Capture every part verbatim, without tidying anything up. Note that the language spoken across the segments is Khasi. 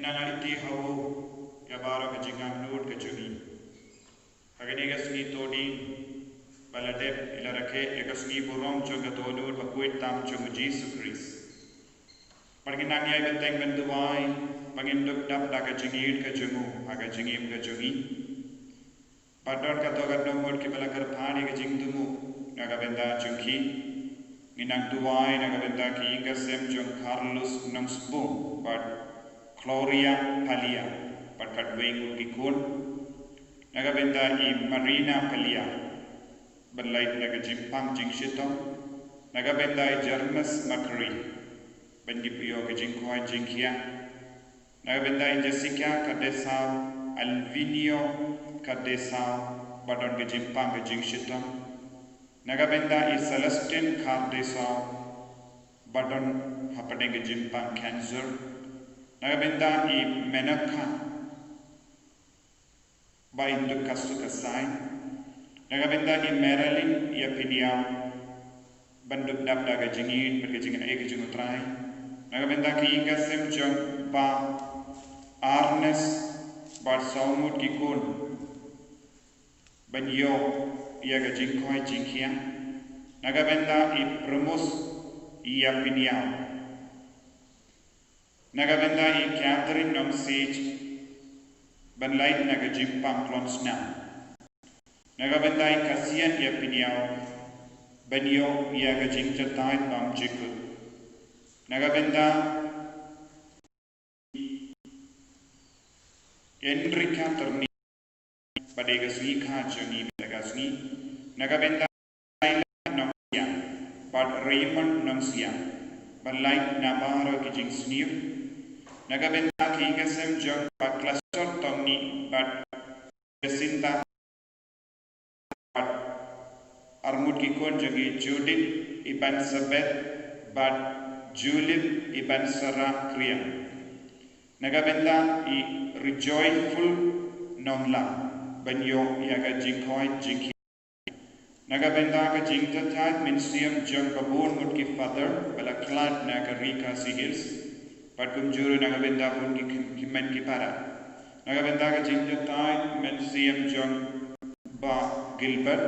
Ngan ïa lynti ha u ïa baroh ka jingangnud ka jong ngi. Ha kane ka sngi Thohdieng ba la dep, ngi la rakhe ïa ka sngi burom jong ka dohnud bakhuid tam jong u Jisu Khrist. Bad ngi nang ïai bteng ban duwai ba ngin dup dap da ka jingïeit ka jong u ha ka jingim ka jong ngi. Bad don katto katne mut kiba la kyrpad ïa ka jingthmu na ka bynta jong ki. Ngi nang duwai na ka bynta ki ïing ka sem jong Carlos Nongspung bad Gloria Palia bad katwei ngut ki khun. Na ka bynta i Marina Palia ban lait na ka jingpang jingshitom. Na ka bynta i Jermes Makri ban ïoh ka jingkoit jingkhiah. Na ka bynta i Jessica Cardesaw, Alvinio Cardesaw, ba don ka jingpang ka jingshitom. Na ka bynta i Celestine Cardesaw, ba don hapdeng ka jingpang cancer. Na ka bynta i Menaka, ba in dup ka suk ka sai. Na ka bynta i Marilyn ïa pynïaw ban dup dap da ka jingïeit bad ka jingaiei ka jong u Trai. Na ka bynta ki ïing ka sem jong Bah Arnes bad saw ngut ki khun ban ïoh ïa ka jingkoit jingkhiah. Na ka bynta i Promus ïa pynïaw. Na ka bynta i Catherine Nongsiej ban lait na ka jingpang klon snam. Na ka bynta i Kasian ïa pynïaw ban ïoh ïa ka jingjahthait bymjukut. Na ka bynta Enrica Terni, ba dei ka sngikha jong ngi mynta ka sngi. Na ka bynta Laila Nongsiang bad Raymond Nongsiang ban lait na baroh ki jingsniew. Na ka bynta ki ïing ka sem jong Bah Cluster Tongni bad Jacinta bad arngut ki khun jong ngi, Judith Iban Sabet bad Julip Iban Sara Kriang. Na ka bynta i Rejoyful Nonglang ban ïoh ïa ka jingkoit jingkhiah. Na ka bynta ka jingjahthait mynsiem jong ba bun ngut ki father ba la khlad na ka Ri Khasi Hills. Bad kumjuh ruh na ka bynta bun ki khymen ki para. Na ka bynta ka jingjahthait mynsiem jong Bah Gilbert,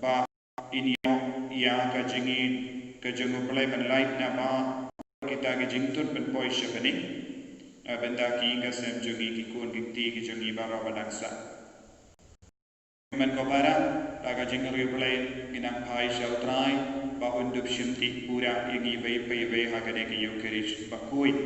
ba in ïoh ïa ka jingïeit ka jong U Blei ban lait na baroh kita ki jingtut ban poi sha bneng. Na ka bynta ki ïing ka sem jong ngi, ki khun ki kti ki jong ngi baroh ba dang sah. Kumne ko para, da ka jingkyrkhu U Blei ngi nang phai sha U Trai ba un dup shimti pura ïa ngi bad phi bad ha kane ka Eucharist bakhuid.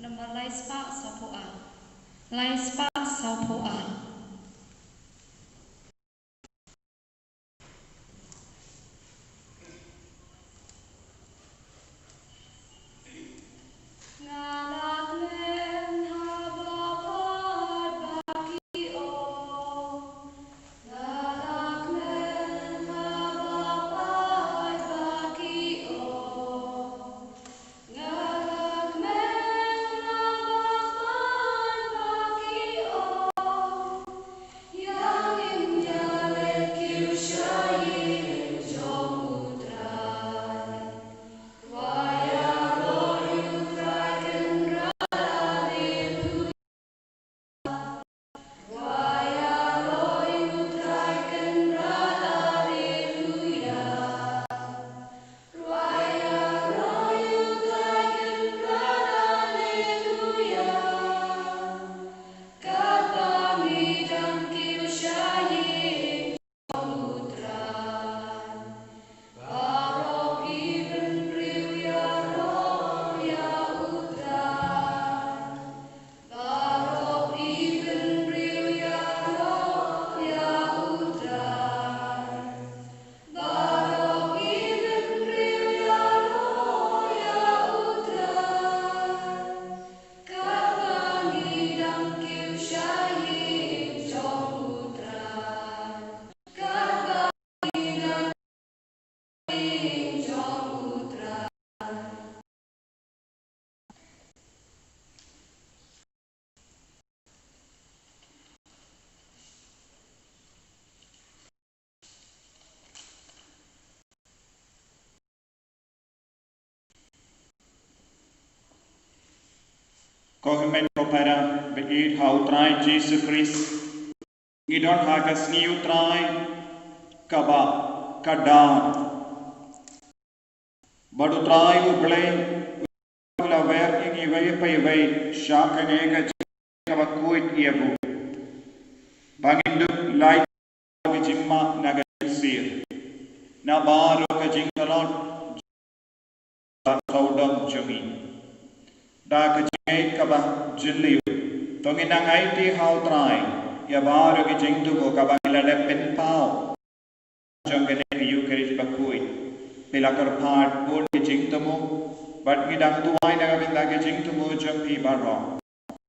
Namar lai spah sawphew ar. Lai spah sawphew ar. Ko hynmen ko para ba ïeit ha u Trai Jisu Khrist, ngi don ha ka sngi u Trai kaba ka dang. Bad u Trai u Blei u la wer ïa ngi iwei pa iwei sha kane ka jingkhuid ïa u, ba ngin dup lait ka jingma na ka jingsir, na baroh ka jingtlot ba sawdong jong ngi. Da ka jingngeit kaba jylliew, to ngin nang aiti ha u Trai ïa baroh ki jingthmu kaba ngi la dep pynpaw jong kane ka Eucharist bakhuid. Phi la kyrpad bun ki jingthmu, bad ngi dang duwai na ka bynta ki jingthmu jong phi baroh.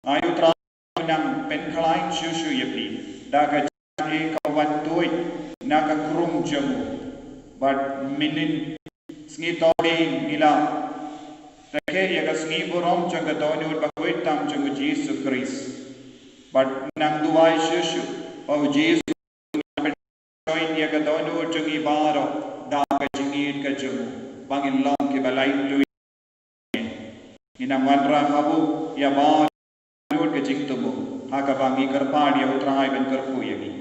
Ai u Trai, nang pynkhlaiñ shuh shuh ïa phi da ka jingeh ka wan tuid na ka krung jong u. Bad mynnin sngi to ngi la rakhe ïa ka sngi burom jong ka dohnud bakhuid tam jong u Jisu Khrist. Bad nang duwai shuh shuh ba u Jisu pynshoi ïa ka dohnud jong ngi baroh da ka jingïeit ka jong u, ba ngin long kiba laitluid. Ngi nang wanrah ha u ïa baroh ka jingthmu ha kaba ngi kyrpad ïa u Trai ban kyrkhu ïa ngi.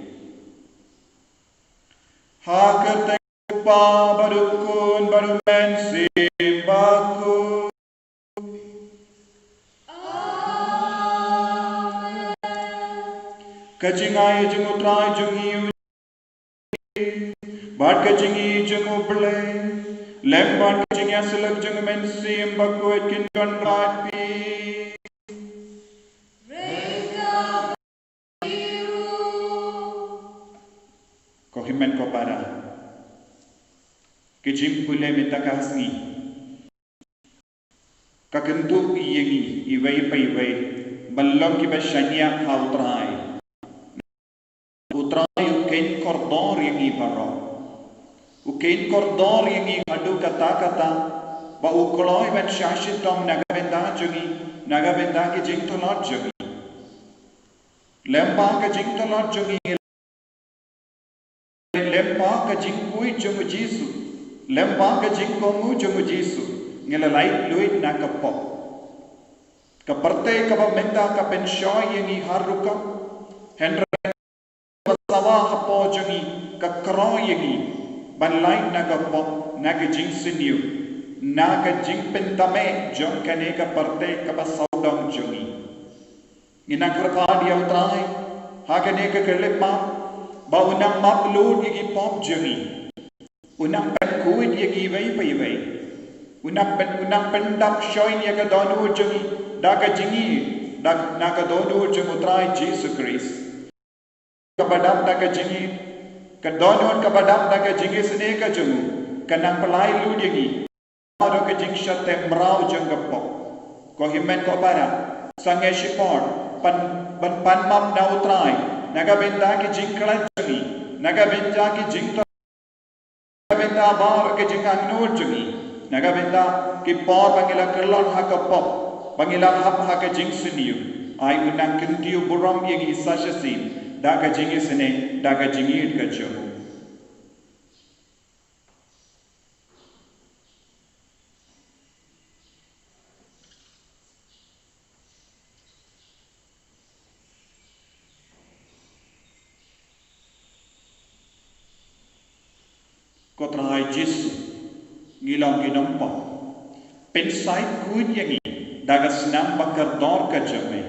Ha ka kyrteng u Kpa bad u Khun bad u Mynsiem Bakhuid. Ka jingai jong u Trai jong ngi u bad ka jingïeit jong u Blei lem bad ka jingïasyllok jong u Mynsiem Bakhuid kin don bad phi. Ko hynmen ko para, ka jingpule mynta ka sngi ka kyntu ïa ngi iwei pa iwei ban long kiba shaniah ha u Trai. U Trai u kheiñ kordor ïa ngi baroh. U kheiñ kordor ïa ngi haduh katta katta ba u kloi ban shah shitom na ka bynta jong ngi, na ka bynta ki jingtlot jong ngi. Lem bad ka jingtlot jong ngi, lem bad ka jingkhuid jong u Jisu, lem bad ka jingkohnguh jong u Jisu, ngi la laitluid na ka pop. Ka pyrthei kaba mynta ka pynshoi ïa ngi ha rukom, hynrei kaba sawa hapoh jong ngi ka khroh ïa ngi ban lait na ka pop, na ka jingsniew, na ka jingpyntameh jong kane ka pyrthei kaba sawdong jong ngi. Ngi nang kyrpad ïa u Trai ha kane ka khyllipmat ba u nang map lut ïa ki pop jong ngi. U nang pynkhuid ïa ngi iwei pa iwei. U nang pyn, u nang pyndap shoi ïa ka dohnud jong ngi da ka jingïeit, da, na ka dohnud jong u Trai Jisu Khrist. Kaba dap da ka jingïeit, ka dohnud kaba dap da ka jingisynei ka jong u, ka nang pynlait lut ïa ngi baroh ka jingshah tymmen mraw jong ka pop. Ko hynmen ko para, sangeh shipor ban, ban pan map na u Trai na ka bynta ki jingkhlaiñ jong ngi, na ka bynta ki jingto, na ka bynta baroh ka jingangnud jong ngi, na ka bynta ki por ba ngi la kyllon ha ka pop, ba ngi la hap ha ka jingsniew. Ai u nang kyntiew burom ïa ngi sa shisien da ka jingisynei, da ka jingïeit ka jong u. Ko Trai Jisu, ngi long ki nongpop. Pynsait khuid ïa ngi da ka snam ba kordor ka jong me,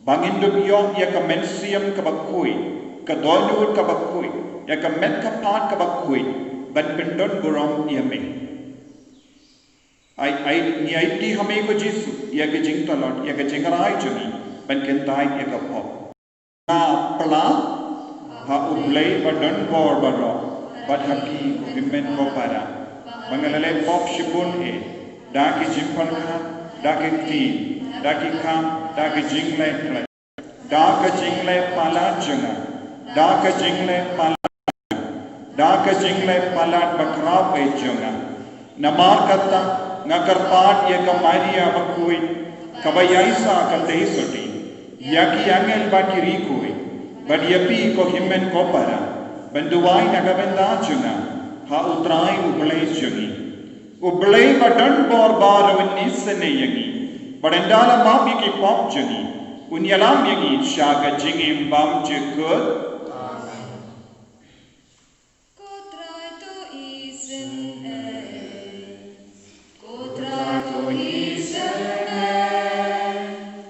ba ngin dup ïoh ïa ka mynsiem kaba khuid, ka dohnud kaba khuid, ïa ka met ka phad kaba khuid ban pyndon burom ïa me. Ai, ai, ngi aiti ha me ko Jisu ïa ka jingtlot, ïa ka jingrai jong ngi ban kyntait ïa ka pop. Nga pla ha U Blei ba don bor baroh bad ha phi ko hynmen ko para, ba nga la leh pop shibun eh, da ki jingpyrkhat, da ki ktien, da ki kam, da ki jingleh khlaiñ, da ka jingleh palat jong nga, da ka jingleh palat, da ka jingleh palat bakhraw eh jong nga. Namar kata nga kyrpad ïa ka Maria bakhuid, kaba ïaisah ka tei sotti, ïa ki angel bad ki riewkhuid, bad ïa phi ko hynmen ko para, ban duwai na ka bynta jong nga ha U Trai U Blei jong ngi. U Blei ba don bor baroh un isynei ïa ngi. Bad ynda la map ïa ki pop jong ngi, un ïalam ïa ngi sha ka jingim bymjukut. Amen. Ko Trai to isynei. Ko Trai to isynei.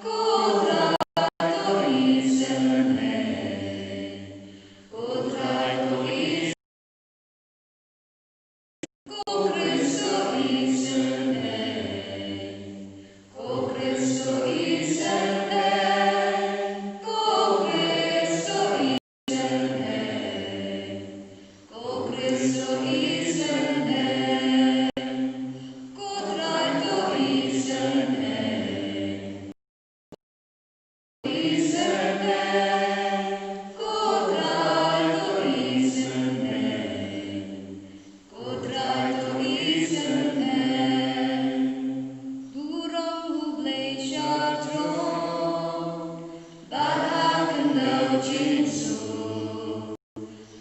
Ko Trai to isynei. Ko Trai to isynei. Ko Khrist to isynei. Ko Khrist to isynei. Ko Khrist to isynei. Ko Khrist to isynei. Ko Trai to isynei. Ko Trai to isynei. Ko Trai to isynei. Burom U Blei sha throne, bad ha khyndew jingsuk.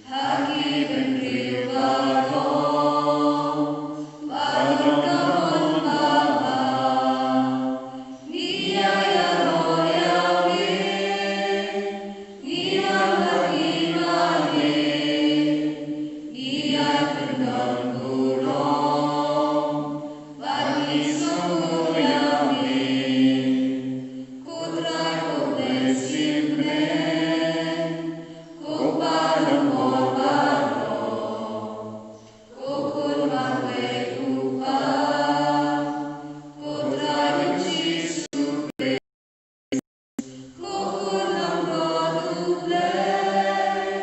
Ha ki bynriew baroh, ba don ka mon babha. Ngi ïa ïaroh ïa me, ngi ïa mad ïa me, ngi ïa kyndon burom, bad ngi sngewnguh ïa me. Ko Trai ko Blei shimet, ko Kpa jong bor baroh. Ko Khun marwei U Kpa, ko Trai U Jisu Khrist, ko Khun langbrot U Blei,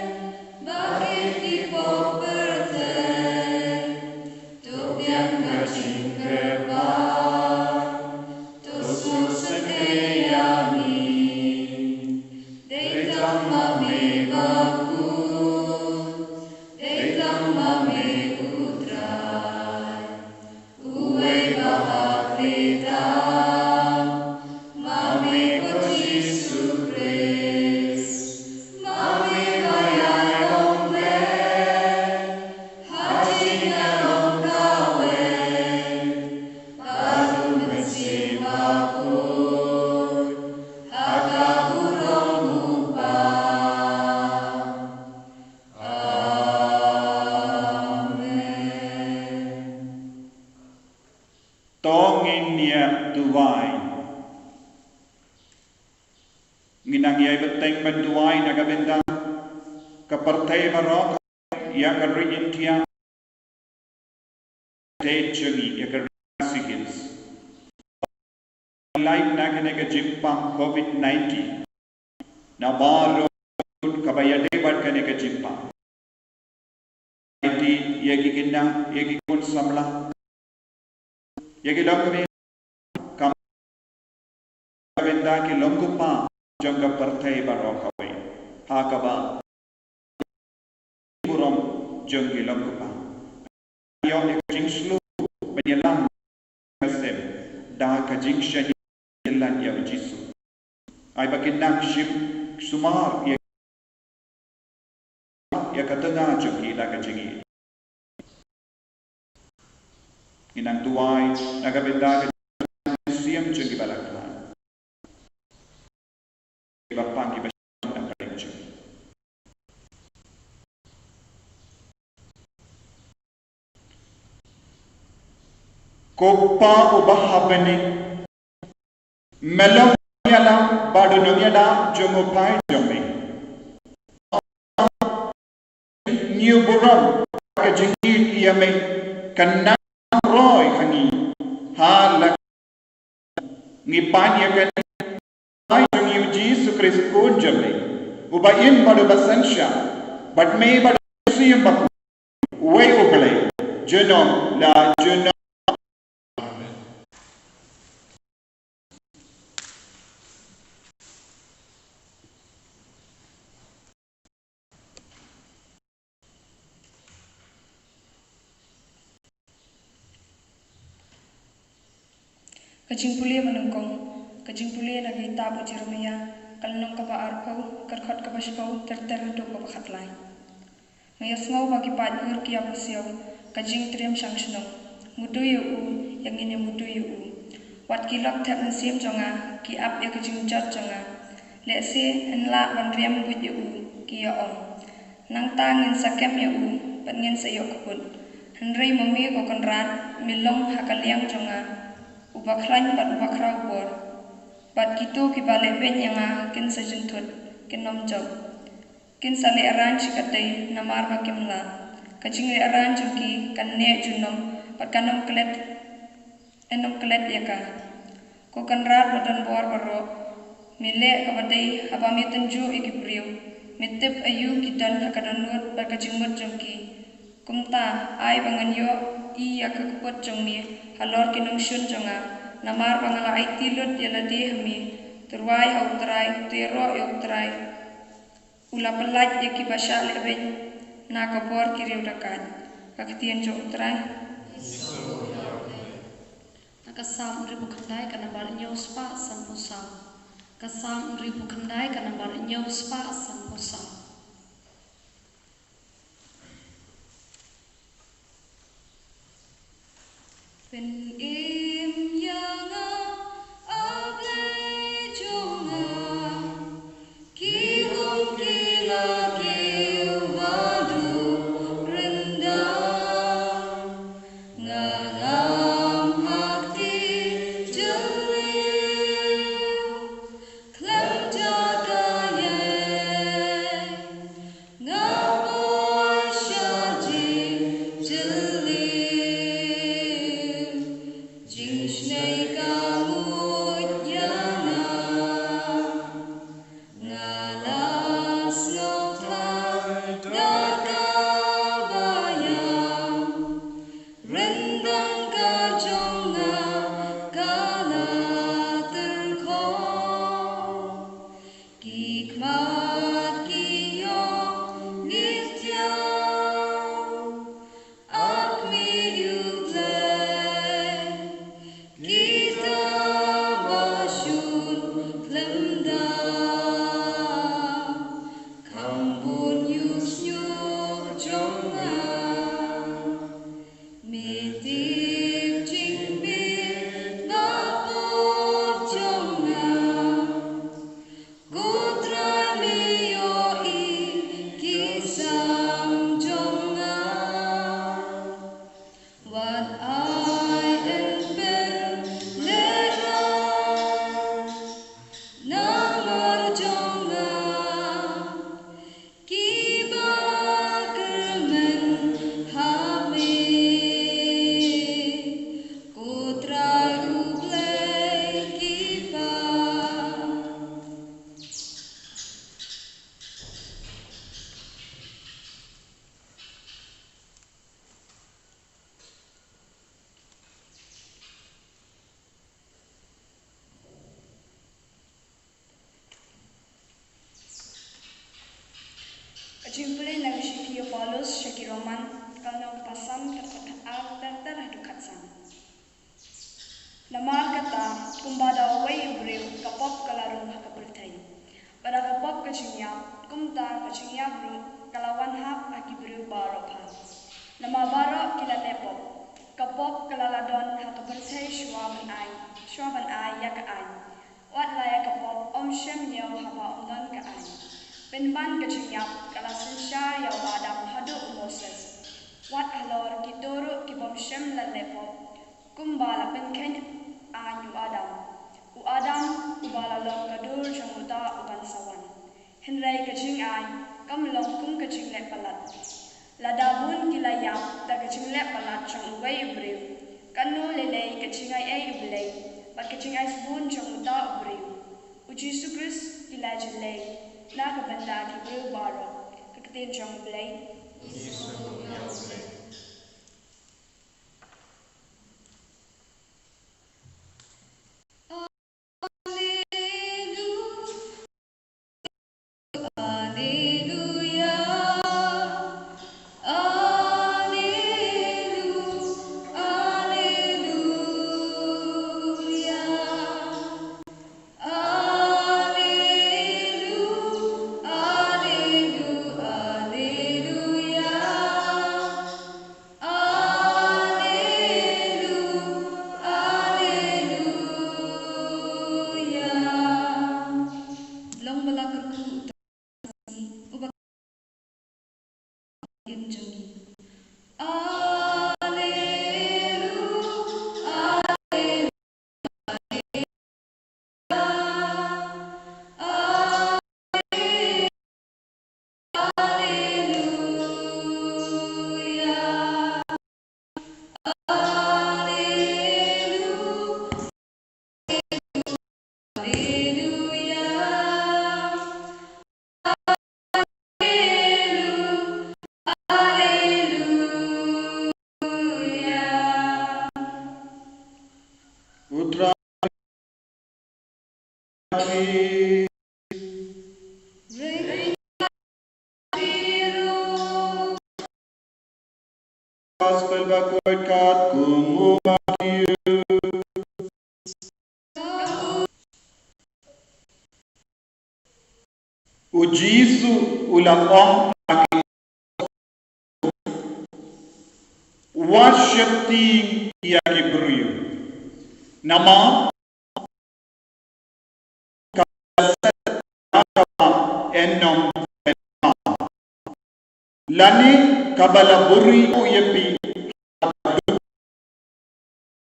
ba kit ki pop pyrthei, to biang ka jingkyrpad, to sngewsynei ïa ngi. Dei tang ma me bakhuid, dei tang ma me U Trai, uwei ba ha khlieh tam, ma me ko Jisu Khrist, ma me ba ïai long Blei ha jingïalong kawei bad U Mynsiem Bakhuid, ha ka burom U Kpa. Amen. To ngin ïa duwai. Ngin nang ïai bteng ban duwai na ka bynta ka pyrthei baroh, ïa ka ri India, te jong ngi, ïa ka ri Khasi Hills. Lait na kane ka jingpang covid nineteen, na baroh kaba ïadei bad kane ka jingpang. Ïa ki khynnah, ïa ki khun samla, ïa ki longkmie, kam, ka bynta ki long kpa jong ka pyrthei baroh kawei, ha kaba burom jong ki long kpa. Ïoh ïa ka jingshlur ban ïalam ka sem da ka jingshaniah ïalam ïa U Jisu. Ai ba kin nang shim sumar ïa, ïa ka tnga jong ki da ka jingïeit. Ngin nang duwai na ka bynta ka mynsiem jong ki ba la khlaiñ, ki ba pang, ki ba shong na pdeng jong. Ko Kpa uba ha bneng, me long u nongïalam bad u nongïada jong u paid jong me. Ngi burom ka jingïeit ïa me, ka nang roi ha ngi ha la ngi pan ïa kane, ai jong ngi U Jisu Khrist Khun jong me, uba im bad uba synshar bad me bad U Mynsiem Bakhuid, uwei U Blei, junom la junom. Amen. Ka jingpule ba nyngkong, ka jingpule na ka kitab u Jeremiah, ka lynnong kaba arphew, ka dkhot kaba shiphew, ter ter haduh kaba khatlai. Nga ïohsngew ba ki paidbah ki ïa pyrshah, ka jingtriem shang shnong. Mudui ïa u, ïa ngin ïa mudui ïa u. Wat ki lok thep mynsiem jong nga ki ap ïa ka jingjot jong nga, lehse yn lah ban riam buit ïa u, ki ïa ong. Nangta ngin sa kem ïa u bad ngin sa ïoh kput. Hynrei ma me ko Kynrad, me long ha ka liang jong nga uba khlaiñ bad uba khraw bor. Bad kito kiba lehbeiñ ïa nga kin sa jynthut, kin ym jop. Kin sa lehraiñ shikatdei namar ba kim lah. Ka jinglehraiñ jong ki kan neh junom bad kan ym klet, kan ym klet ïa ka. Ko Kynrad ba don bor baroh, me leh kaba dei haba me tynjuh ïa ki briew. Me tip aïu ki don ha ka dohnud bad ka jingmut jong ki. Kumta, ai ba ngan ïohi ïa ka kput jong me halor ki nongshun jong nga, namar ba nga la aiti lut ïa lade ha me. To rwai ha U Trai, to ïaroh ïa U Trai. U la pyllait ïa kiba shah lehbeiñ na ka bor ki riew dakaid. Ka ktien jong U Trai. Na ka Salm hynriewphew khyndai ka nambar hynñiew spah sanphew saw. Ka Salm hynriewphew khyndai ka nambar hynñiew spah sanphew saw. Pynim ïa nga, A Blei jong nga, ki um ki la kiew haduh ryndang. Nga ngam ha kti jylliew khlem jaka ïeng. Nga poi sha jingjylliew, jingsnei ka mut ïa nga. Nga la sngewthuh da kaba ïam, ryndang ka jong nga ka la tyrkhong. Ki khmat ki ïong ngit ïa u, A me U Blei, kita ba shun khlem da. Kham bun ïu shñiuh jong nga, me tip jingbit ba pop jong nga. Ko Trai me ïohi ki sam jong nga. Wat ai yn pynlehrain namar jong nga. Kiba kyrmen ha me, ko Trai U Blei ki kpa. Ka jingpule na ka shithi u Paulus sha ki Roman, ka lynnong kaba san, ka dkhot khatar ter ter haduh khatsan. Namar kata, kumba da uwei u briew ka pop ka la rung ha ka pyrthei, bad da ka pop ka jingïap, kumta ka jingïap ruh ka la wan hap ha ki briew baroh. Namar baroh ki la leh pop. Ka pop ka la la don ha ka pyrthei shuwa ban ai, shuwa ban ai ïa ka aiñ. Wat la ïa ka pop ym shym ñiew haba ym don ka aiñ. Pynban ka jingïap ka la synshar ïa u Adam haduh u Moses. Wat halor kito ruh ki bym shym la leh pop, kumba la pynkheiñ aiñ u Adam. U Adam uba la long ka dur jong uta uban sa wan. Hynrei ka jingai kam long kum ka jingleh palat. Lada bun ki la ïap da ka jingleh palat jong uwei u briew, katno lei lei ka jingai ei u Blei bad ka jingai sbun jong uta u briew, u Jisu Khrist, ki la jyllei na ka bynta ki briew baroh. Ka ktien jong u Blei. U Trai. Gospel bakhuid katkum u Mathaios. U Jisu u la ong ha ki, wat sheptieng ïa ki briew. Namar ka la set ïa ka ba en nong en ma, lane ka ba la buhrieh ïa phi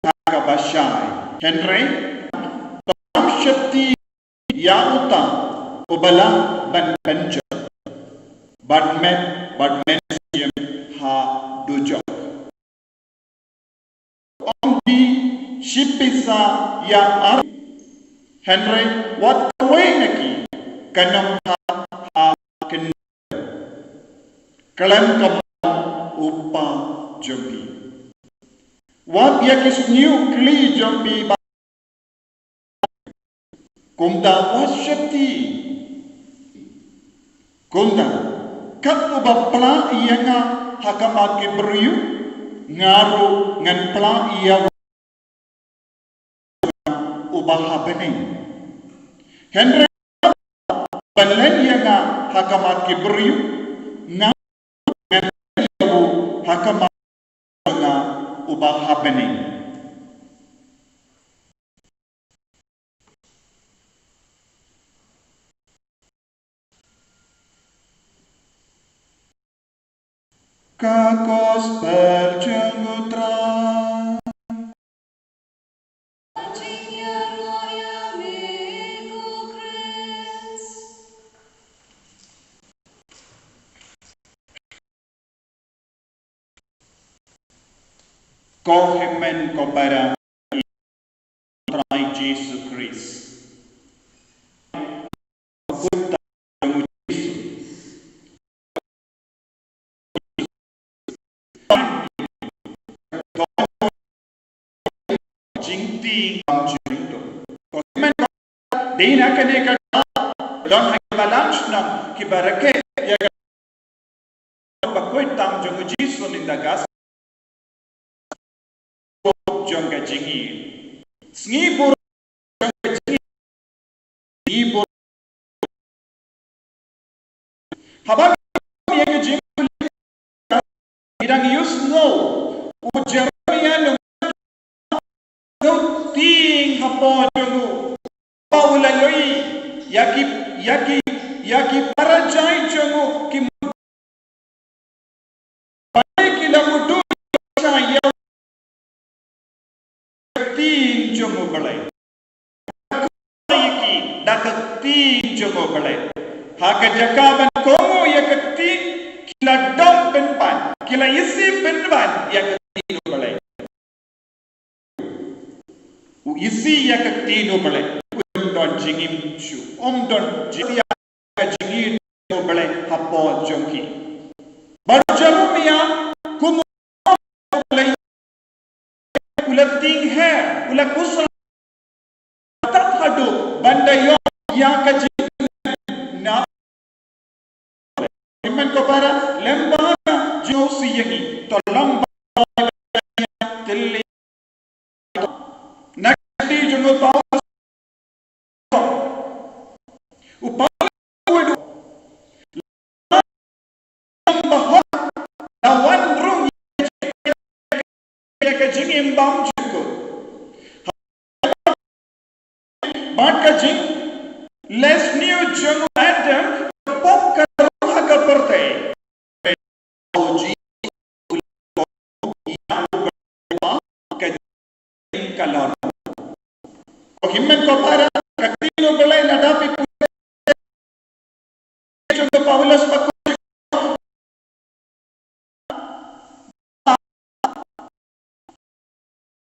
ha ka ba shai. Hynrei to sheptieng ïa uta u ba lah ban pynjot bad men, bad mynsiem ha dujok. Ym dei shi pisa ïa ar, hynrei wat kawei na ki kan ym thait ha kyndit khlem ka mon u Kpa jong phi. Wat ïa ki shñiuh khlieh jong phi ba, kumta wat sheptieng. Kumta kat uba plah ïa nga ha khmat ki briew, nga ruh ngan plah ïa u uba ha bneng. Hynrei uba len ïa nga ha khmat ki briew, nga ngan len ïa u ha khmat nga uba ha bneng. Ka Gospel jong u Trai. Ko hynmen ko para Trai Jisu Khrist. Jingtieng bam jingto. Ko hynmen ko, dei na kane ka daw don ha ki balang shnong kiba rakhe ïa ka bakhuid tam jong u Jisu, lynda ka sngi burom jong ka jingïeit. Sngi burom jong ka jingïeit. Sngi burom. Haba ïa ka jingïeit ki dang ïohsngew u Jeremaïah, u tieng hapoh jong u. Ba u la ïohi ïa ki, ïa ki, ïa ki para jait jong u ki, ba ki la mudui ïa ka ktien jong u Blei. Ïa ki da ka ktien jong u Blei. Ha ka jaka ban kohnguh ïa ka ktien, ki la dom pynban, ki la isih pynban ïa ka ktien u Blei. U isih ïa ka ktien u Blei, um don jingim shuh, um don jingim ïa ka jingim u Blei hapoh jong ki. Bad u Jeremaïah kum u Blei u la tieng her, u la khuslai tad haduh ban da ïoh ïa ka jingim na Hynmen ko para, lem bha ka jingthmu ïa ngi, to long ba tylli na ka kti jong u Paulus. U Paulus u ong ba hok la wan rung ïa ka jingim bymjukut. Bad ka jinglehsniew jong u Adam, ka pop ka rung ha ka pyrthei. Ka jingim ka la rung. Ko hynmen ko para, ka ktien u Blei lada phi pule jong u Paulus ba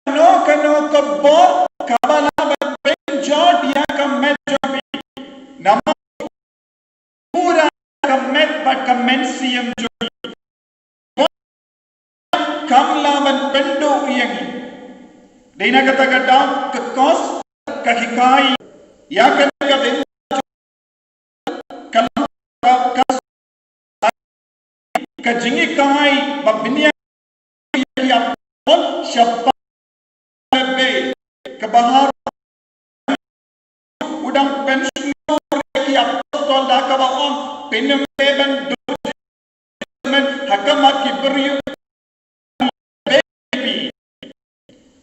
kano kano ka bor kaba lah ban pynjot ïa ka met jong phi. Namar pura ka met bad ka mynsiem jong phi. Kam lah ban pynduh ïa ngi. Dei na kata ka daw ka Pentecost ka hikai ïa kane ka bynta, ka, ka, ka, ka jinghikai ba bniah ïa ki apostol shaphang ba kaba har u dang pynshlur ïa ki apostol da kaba ong, phin ym dei ban dur jingmut ha khmat ki briew.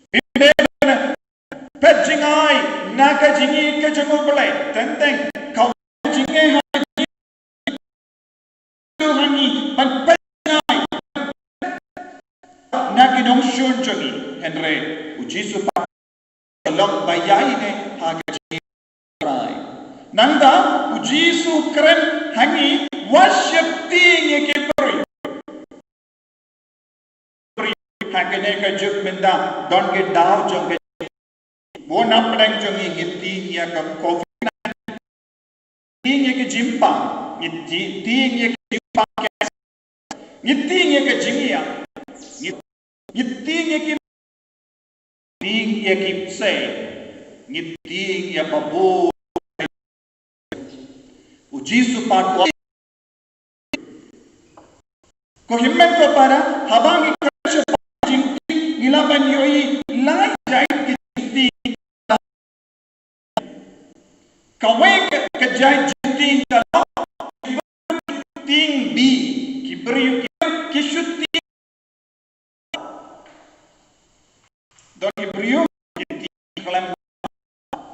Phi dei ban peit jngai na ka jingïeit ka jong U Blei. Teng teng ka jingïeit ha ka jingïeit ha ngi ban peit jngai na ki nongshun jong ngi. Hynrei U Jisu pat long ba ïaineh ha ka jingïeit. Nangta U Jisu kren ha ngi wat sheptieng ïa ki briew. Ha kane ka juk mynta don ki daw jong ka, bun na pdeng jong ngi ngi tieng ïa ka covid nineteen, tieng ïa ka jingpang, ngi ti-, tieng ïa ka jingpang, ngi tieng ïa ka jingïap, ngi, ngi tieng ïa ki, tieng ïa ki bseiñ, ngi tieng ïa ba bun. U Jisu pat u ong, ko hynmen ko para, haba ngi kren shaphang jingtieng, ngi lah ban ïohi lai jait ki jingtieng. Kawei ka, ka jait jingtieng ka long ki briew ki tieng bih, ki briew ki, ki shu tieng. Don ki briew ki tieng khlem.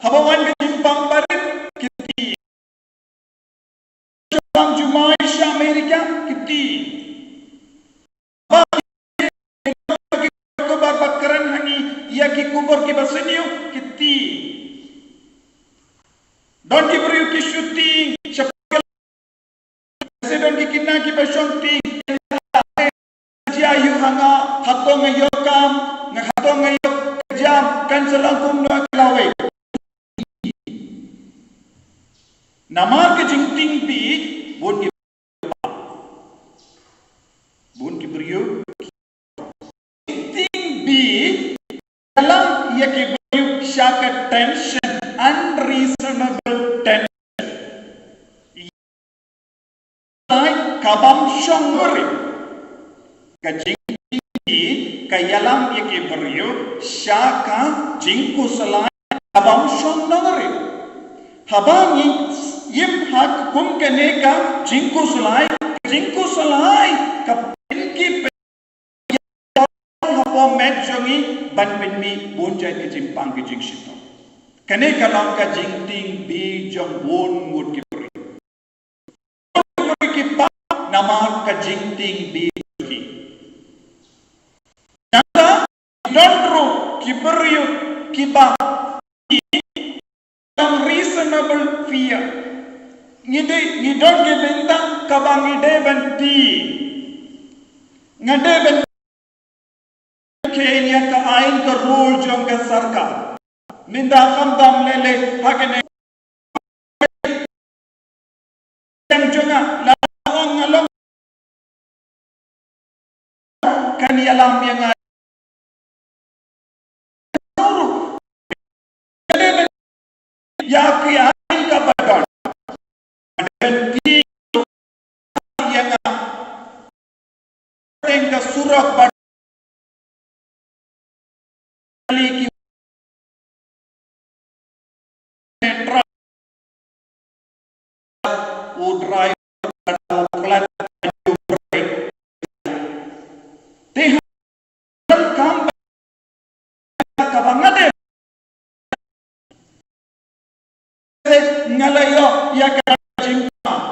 Haba wan ka jingpang barit ki tieng. Jingpang jumai sha America ki tieng. Ba ki khubor ba kren ha ngi ïa ki khubor kiba sniew ki tieng. Don ki briew ki shu tieng shaphang Ka sdang ki kynja kiba shong tieng. Jia ïa nga, hato nga ïoh kam, nga hato nga ïoh jam, kan sa long kumno ka lawei. Namar ka jingtieng bih, bun ki, bun ki briew. Tieng bih, ïalam ïa ki briew sha ka tension, unreasonable tension. Ka bym shong rit. Ka jingtieng bih ka ïalam ïa ki briew sha ka jingkhuslai ka bym shong rit. Haba ngi im ha kum kane ka jingkhuslai, ka jingkhuslai ka pynki pyn hapoh met jong ngi ban pynmih bun jait ki jingpang ki jingshitom. Kane ka long ka jingtieng bih jong bun ngut ki briew. Bun ngut ki briew ki pang namar ka jingtieng bih jong ki. Nangta don ruh ki briew kiba long reasonable fear. Ngi dei, ngi don ki bynta kaba ngi dei ban tieng. Nga dei ban kheiñ ïa ka aiñ ka rule jong ka sorkar. Mynta khamtam lei lei ha kane. Jong nga la ong nga long kan ïalam ïa nga. Ïa ki aiñ kaba don. Ïa nga. Teng ka surok ba u driver u klet u brake. Te ha kam ba kaba nga dei nga la ïoh ïa ka jingpang.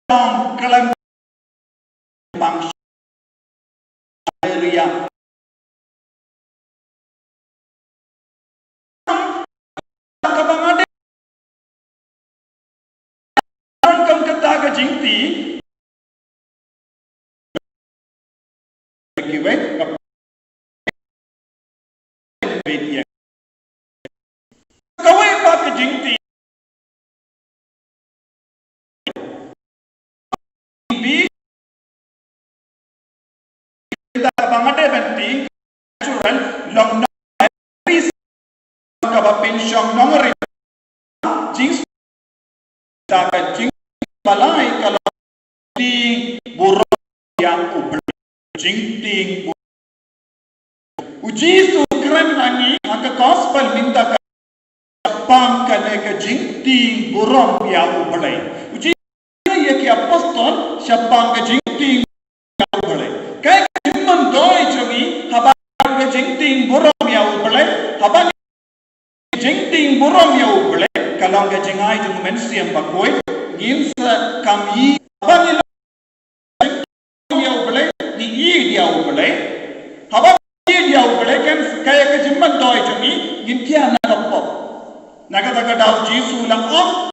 Tang khlem bang area. Kaba nga dei kam kata ka jingtieng. Kiwei ka Kawei pat ka jingtieng bih, Kaba nga dei ban tieng, natural, long nongrim, kaba pynshong nongrim. Jing, da ka jingbalei ka long jingtieng burom ïa U Blei. Jingtieng burom. U Jisu u kren ha ngi ha ka gospel mynta ka shaphang kane ka jingtieng burom ïa U Blei. U Jisu ïa ki apostol shaphang ka jingtieng burom ïa U Blei. Kaei ka jingmyntoi jong ngi haba ka jingtieng burom ïa U Blei, haba jingtieng burom ïa U Blei ka long ka jingai jong U Mynsiem Bakhuid. Ngin sa kam ïa, haba ngi ïa U Blei, ngi ïeit ïa U Blei. Haba ngi ïeit ïa U Blei, kan kaei ka jingmyntoi jong ngi, ngin kiar na ka pop. Na kata ka daw Jisu la ong,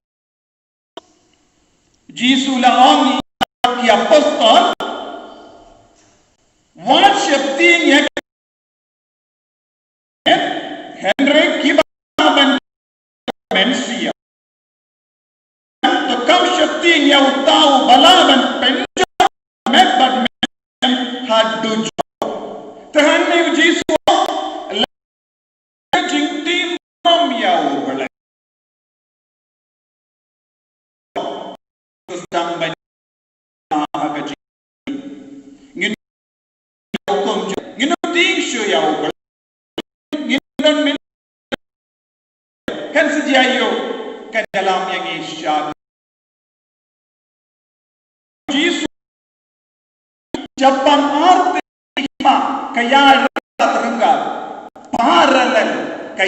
Jisu la ong ïa ki apostol, wat sheptieng ïa, hynrei kiba ban mynsiem. To kam sheptieng ïa uta uba lah ban pynjot met bad mynsiem haduh junom. Te hangne U Jisu, la jingtieng burom ïa U Blei. Sdang ban ha ka jingim. Ngin hukum ju, ngin tieng shuh ïa U Blei. Ngin don min, kan sa jia ïa u, kan ïalam ïa ngi sha. Jisu, shaphang artylli hima ka ïaid ryngkat ryngkat, parallel, ka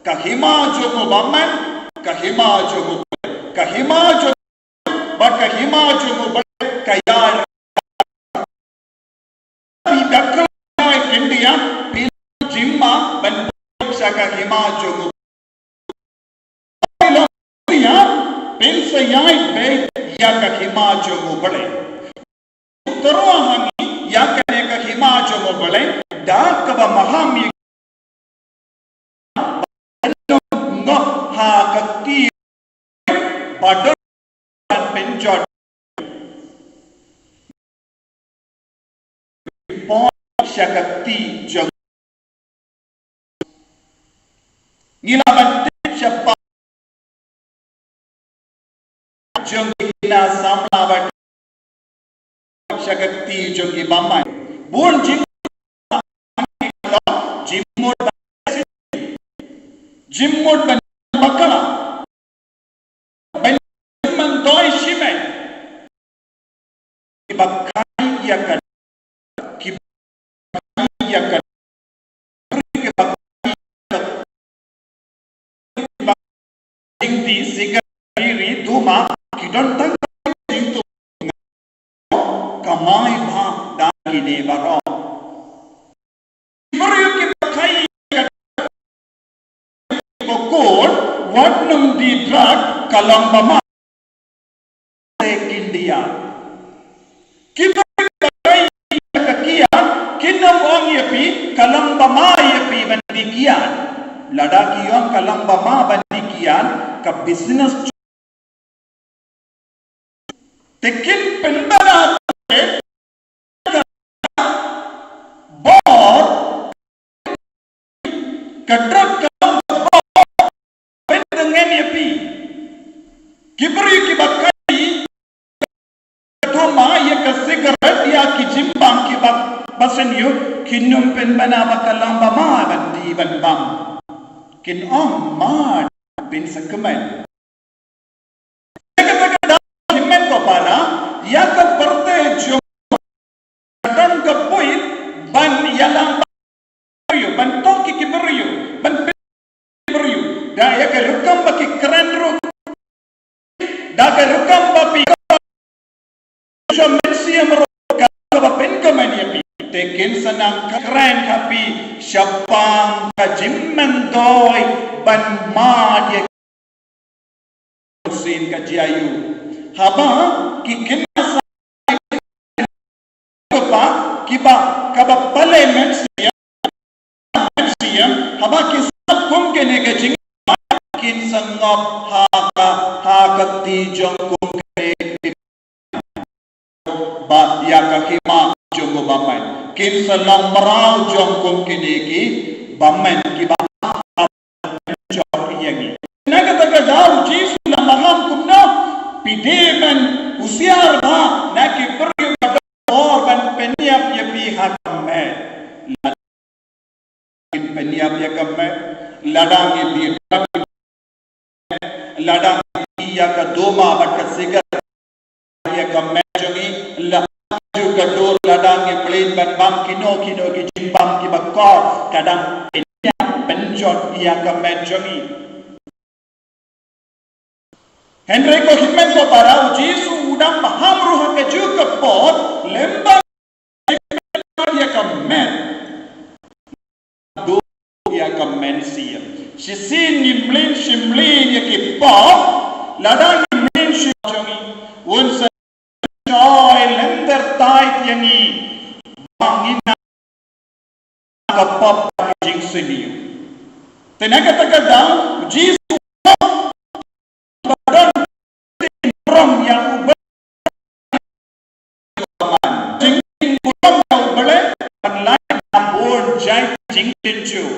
Ka hima jong u bymman, ka hima jong u, ka hima jong u, bad ka hima jong u, bad ka ïaid. Phi da khlem ïaid khyndiat, phi jingma ban buh sha ka hima jong u. Phi long khyndiat, phin sa ïaid beit ïa ka hima jong U Blei. Tyrwa ha ngi ïa kane ka hima jong U Blei da kaba maham ïa ngi, ngop ha ka kti ba don ban pynjot. Poi sha ka kti jong, ngi lah ban tip shaphang jong ki khynnah samla ba sha ka kti jong ki bymman. Bun jingmut, jingmut ban, jingmut ban bakla, ban myntoi shimet. Kiba kai ïa ka, kiba kai ïa ka, kiba kai ïa ka, kiba kai ïa ka, jingdih, sigaret, biri, duma, ki don tang jingthoh, kamai bha da kine baroh. Ki briew kiba kai ka, kiba kut, wat nym die drug, ka long ba ma. Te kin diah. Ki briew kiba kai ka kiad, kin nym ong ïa phi, ka long ba ma ïa phi ban die kiad. Lada ki ong ka long ba ma ban die kiad, ka business Te kin pynbna te ka bor, ka drug ka long ka bor, pyndengen ïa phi. Ki briew kiba kai ka duma, ïa ka sigaret, ïa ki jingbam kiba, ba shen ïuh, kin nym pynbna ba ka long ba ma ban die ban bam. Kin ong ma phin sa kmen. Ïa kata ka daw, hynmen ko para, ïa ka pyrthei jong ka don ka buit ban ïalam bad ki briew, ban tok ïa ki briew, ban pynïaid ïa ki briew. Da ïa ka rukom ba ki kren ruh, da ka rukom ba phi, sha mynsiem ruh, ka ba pynkmen ïa phi. Te kin sa nang kren ha phi shaphang ka jingmyntoi ban mad ïa sien ka jia ïa u. Haba ki kynnoh sa, kiba, kiba, kaba pale mynsiem, mynsiem, haba ki sngap kum kane ka jing, kin sa ngop ha ka, ha ka kti jong kum kane, ba ïa ka hima jong u bymman. Kin sa long mraw jong kum kine ki bymman kiba jot ïa ngi. Na kata ka daw u Jisu u la maham kumno? Phi dei ban husiar bha na ki briew ba don bor ban pynïap ïa phi ha ka met. Lada kin pynïap ïa ka met, lada ngi bit, lada ngi ïa ka duma bad ka sigaret ïa ka met jong ngi, la ju ka dur, lada ngi mlien ban bam kino kino ki jingbam kiba kor, ka dang pynïap pynjot ïa ka met jong ngi. Hynrei ko hynmen ko para, u Jisu u dang maham ruh ha kajuh ka por, lymda ïa ka met. Dur ïa ka mynsiem. Shisien ngi mlien shi mlien ïa ki pop, lada ngi mlien shi jong ngi, un sa shoi lynter tight ïa ngi ba ngin nang ka pop ka jingsniew. Te na kata ka daw, Jisu ba don burom ïa u Blei. Jingburom ïa u Blei ban lait ha bun jait jingkynjur.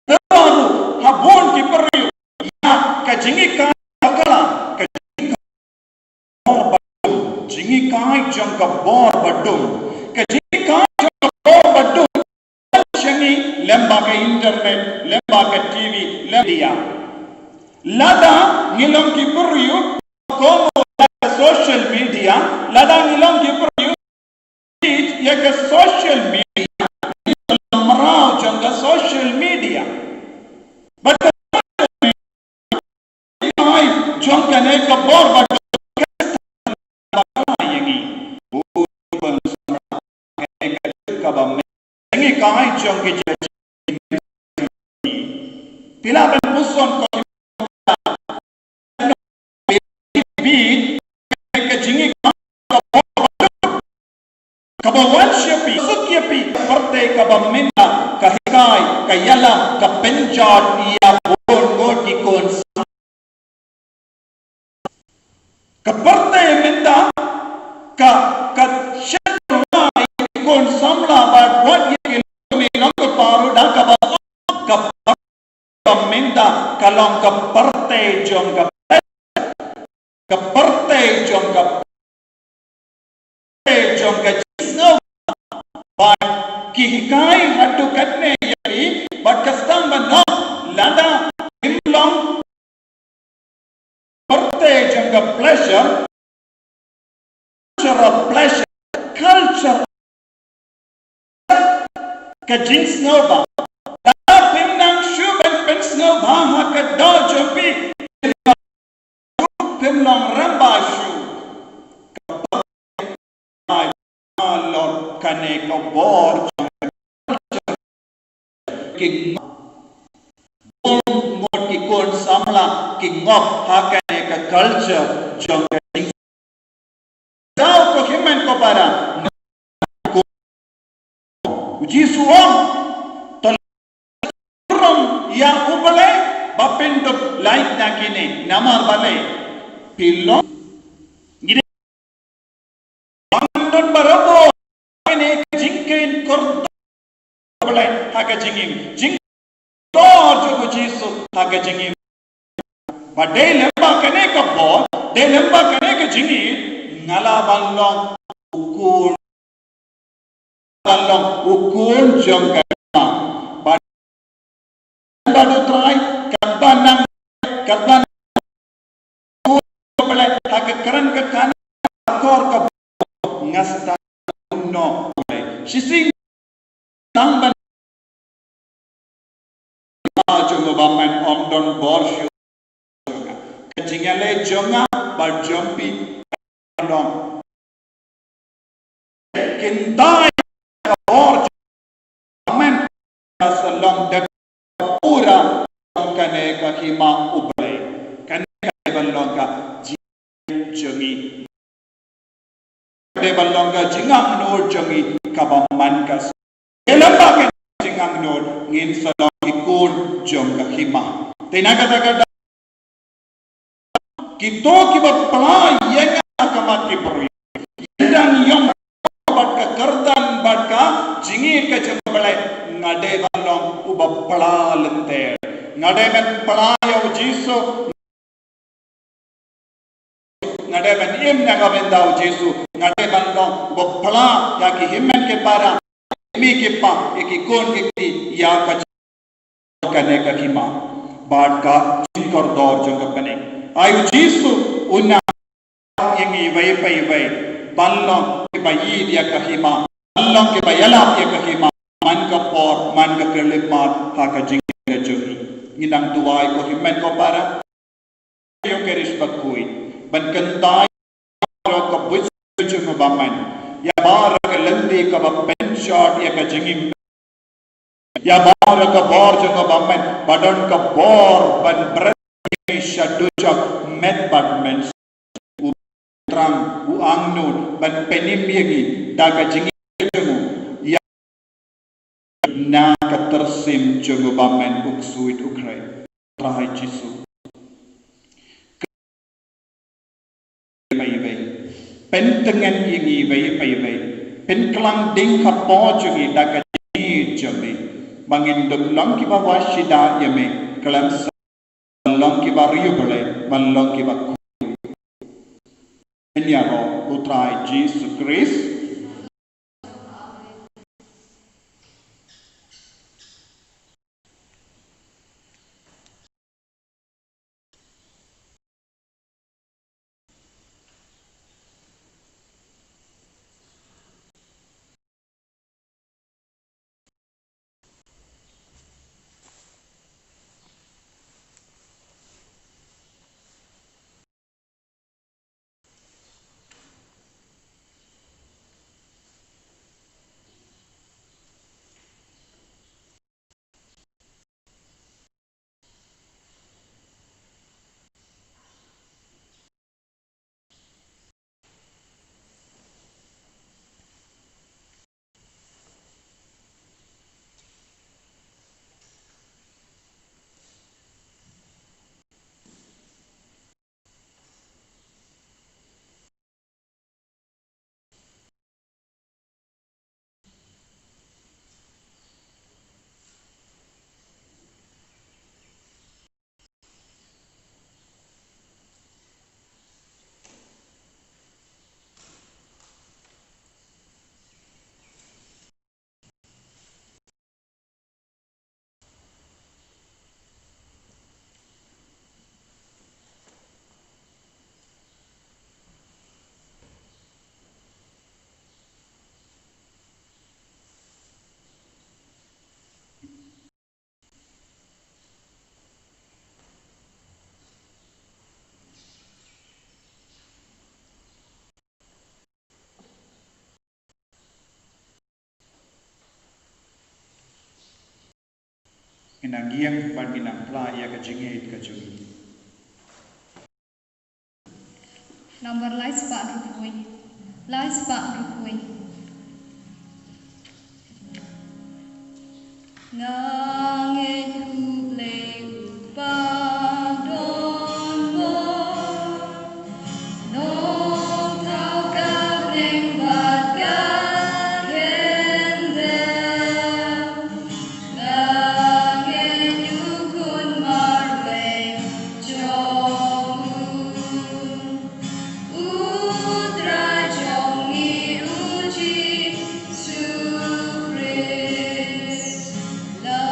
Te ruh ha bun ki briew ïa ka jinghikai bakla, ka jinghikai bor ba dum, jinghikai jong ka bor ba dum, ka jinghikai jong ka bor ba dum. Sha ngi lem bad ka internet, lem bad ka T V, lem dia. Lada ngi long ki briew komo ïa ka social media, lada ngi long ki briew ïa ka social media, mraw jong ka social media. Bad ka ai jong kane ka bor ba ïa ngi. Kane ka kaba me ngi ka ai jong ki jong ngi. Phi lah ban puson ko bi ka jingïakhun kaba wan sha phi, suk ïa phi, pyrthei kaba mynta ka hikai, ka ïalam, ka pynjot ïa bun ngut ki khun samla. Ka pyrthei mynta ka, ka shah ïa ki khun samla bad wat ïa ki longkmie longkpa ruh da kaba, ka pyrthei mynta ka long ka pyrthei jong ka, ka pyrthei jong ka, pyrthei jong ka jingsngewbha. Bad ki hikai haduh katne ïa ki, bad ka sdang ban ong lada im long pyrthei jong ka pleasure, culture of pleasure, culture ka jingsngewbha. Lada phim nang shuh ban pynsngewbha ha ka doh jong phi, phim nang rem bha shuh. Ka long kane ka bor jong ka ki ngop. Bun ngut ki khun samla ki ngop ha kane ka culture jong ka jing. Daw ko hynmen ko para. U Jisu u ong, to burom ïa U Blei ba pyndup lait na kine, namar balei? Phi long ngi dei ban don barabor kane ka jingkhein kordor Blei ha ka jingim, jingkordor jong u Jisu ha ka jingim. Ba dei lem bad kane ka bor, dei lem bad kane ka jingim, nga lah ban long u khun, ban long u khun jong ka Hima. Bad, bad U Trai, katba nang, katba nang, ha ka kren ka kane, akor ka bor, nga sdang noh. Shisien tang ban jong u bymman ym don bor shuh. Ka jingïaleh jong nga bad jong phi long. Kin dei ka bor jong u bymman ka sa long da ka pura jong kane ka Hima U Blei. Kane ka dei ban long ka jingim jong ngi. Dei ban long ka jingangnud jong ngi kaba man ka suk. Ïalam bad ka jingangnud ngin sa long ki khun jong ka Hima. Te na kata ka daw kito kiba pla ïa nga ha khmat ki briew, ynda jingïeit ka jong U Blei, nga dei ban long uba pla lynter. Nga dei ban pla ïa U Jisu. Nga dei ban im na ka bynta U Jisu. Nga dei ban long uba pla ïa ki hynmen ki para, ki kmie ki kpa, ïa ki khun ki kti, ïa ka kane ka hima. Bad ka jingkordor jong ka bneng. Ai U Jisu u nang ïa ngi iwei pa iwei ban long kiba ïeit ïa ka hima, ban long kiba ïalap ïa ka hima man ka por, man ka khyllipmat ha ka jingim ka jong ngi. Ngi nang duwai ko hynmen ko para. Ïa u Khrist bakhuid ban kyntait ïa ka buit jong u bymman, ïa baroh ka lynti kaba pynshad ïa ka jingim, ïa baroh ka bor jong u bymman, ba don ka bor ban bret ïa ngi shaduh sha met bad mynsiem. U Trai u angnud ban pynim ïa ngi da ka jingïeit jong u, ïa na ka tyrsim jong u bymman u ksuid u khrei. Trai Jisu. Iwei iwei. Pyntngen ïa ngi iwei pa iwei. Pynkhlaiñ ding ka por jong ngi da ka jingïeit jong me. Ba ngin ym long kiba wah shida ïa me. Khlem sa ban long kiba riewblei, ban long kiba khuid. Ïaroh U Trai Jisu Khrist. Ngin nang ïeng bad ngin nang phla ïa ka jingïeit ka jong ngi. Number lai spah hynriew phew wei. Lai spah hynriew phew wei. Nga ngeit U Blei uba don bor, Nongthaw ka bneng bad ka khyndew. Nga ngeit U Khun marwei jong U, U Trai jong ngi U Jisu Khrist. La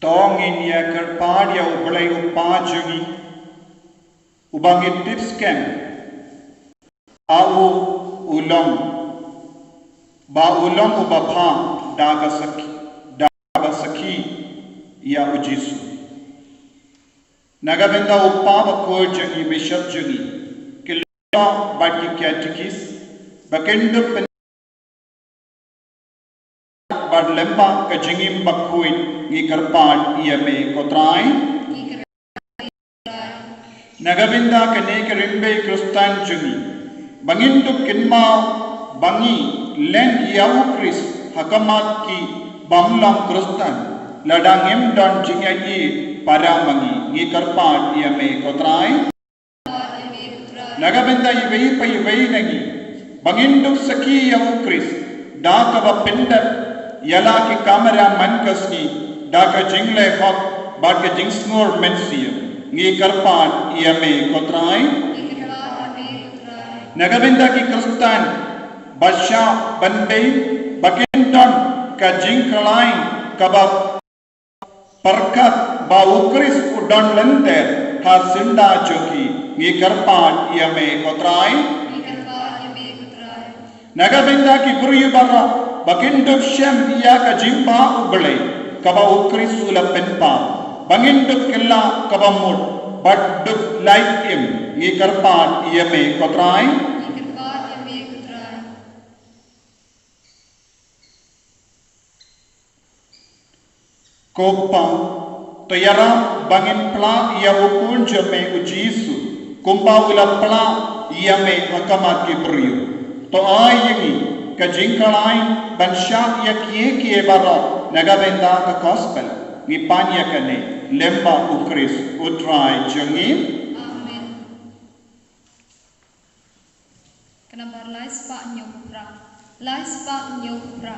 Ong ngin ïa kyrpad ïa U Blei U Kpa jong ngi, uba ngi tip skhem, ha u u long, ba u long uba bha da ka sakhi, da ka sakhi ïa U Jisu. Na ka bynta u Kpa bakhuid jong ngi, bishop jong ngi, ki lok bad ki katikis, ba kin dup pyn- bad lyngba ka jingim bakhuid ngi kyrpad ïa me ko Trai. Na ka bynta kane ka rymbei Khristan jong ngi, ba ngin dup kynmaw ba ngi len ïa U Khrist ha khmat ki bym long Khristan, lada ngim don jingïaid para ma ngi, ngi kyrpad ïa me ko Trai. Na ka bynta iwei pa iwei na ngi, ba ngin dup sakhi ïa U Khrist da kaba pyndep ïa la ki kamram man ka sngi, da ka jingleh hok bad ka jingsngur mynsiem, ngi kyrpad ïa me ko Trai. Na ka bynta ki Khristan ba shah ban bei, ba kin don ka jingkhlaiñ kaba pyrkhat ba U Khrist u don lynter ha syndah jong ki, ngi kyrpad ïa me ko Trai. Na ka bynta ki briew baroh ba kin dup shem ïa ka jingbha U Blei kaba U Khrist u la pynpaw, ba ngin dup kylla kaba mut bad dup lait im, ngi kyrpad ïa me ko Trai. Ko Kpa, to ïarap ba ngin pla ïa u Khun jong me U Jisu, kumba u la pla ïa me ha khmat ki briew. To ai ïa ngi ka jingkhlaiñ ban shah ïa kiei kiei baroh na ka bynta ka gospel. Ngi pan ïa kane lyngba U Khrist U Trai jong ngi. Amen. Ka nambar lai spah hynñiew phra. Lai spah hynñiew phra.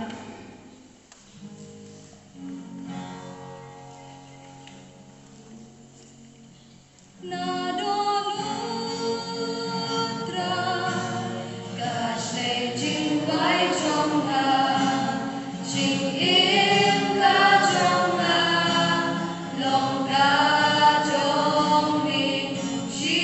Na don u Trai, ka shlei jingduwai jong nga, jingim ka jong nga, long ka jong me shi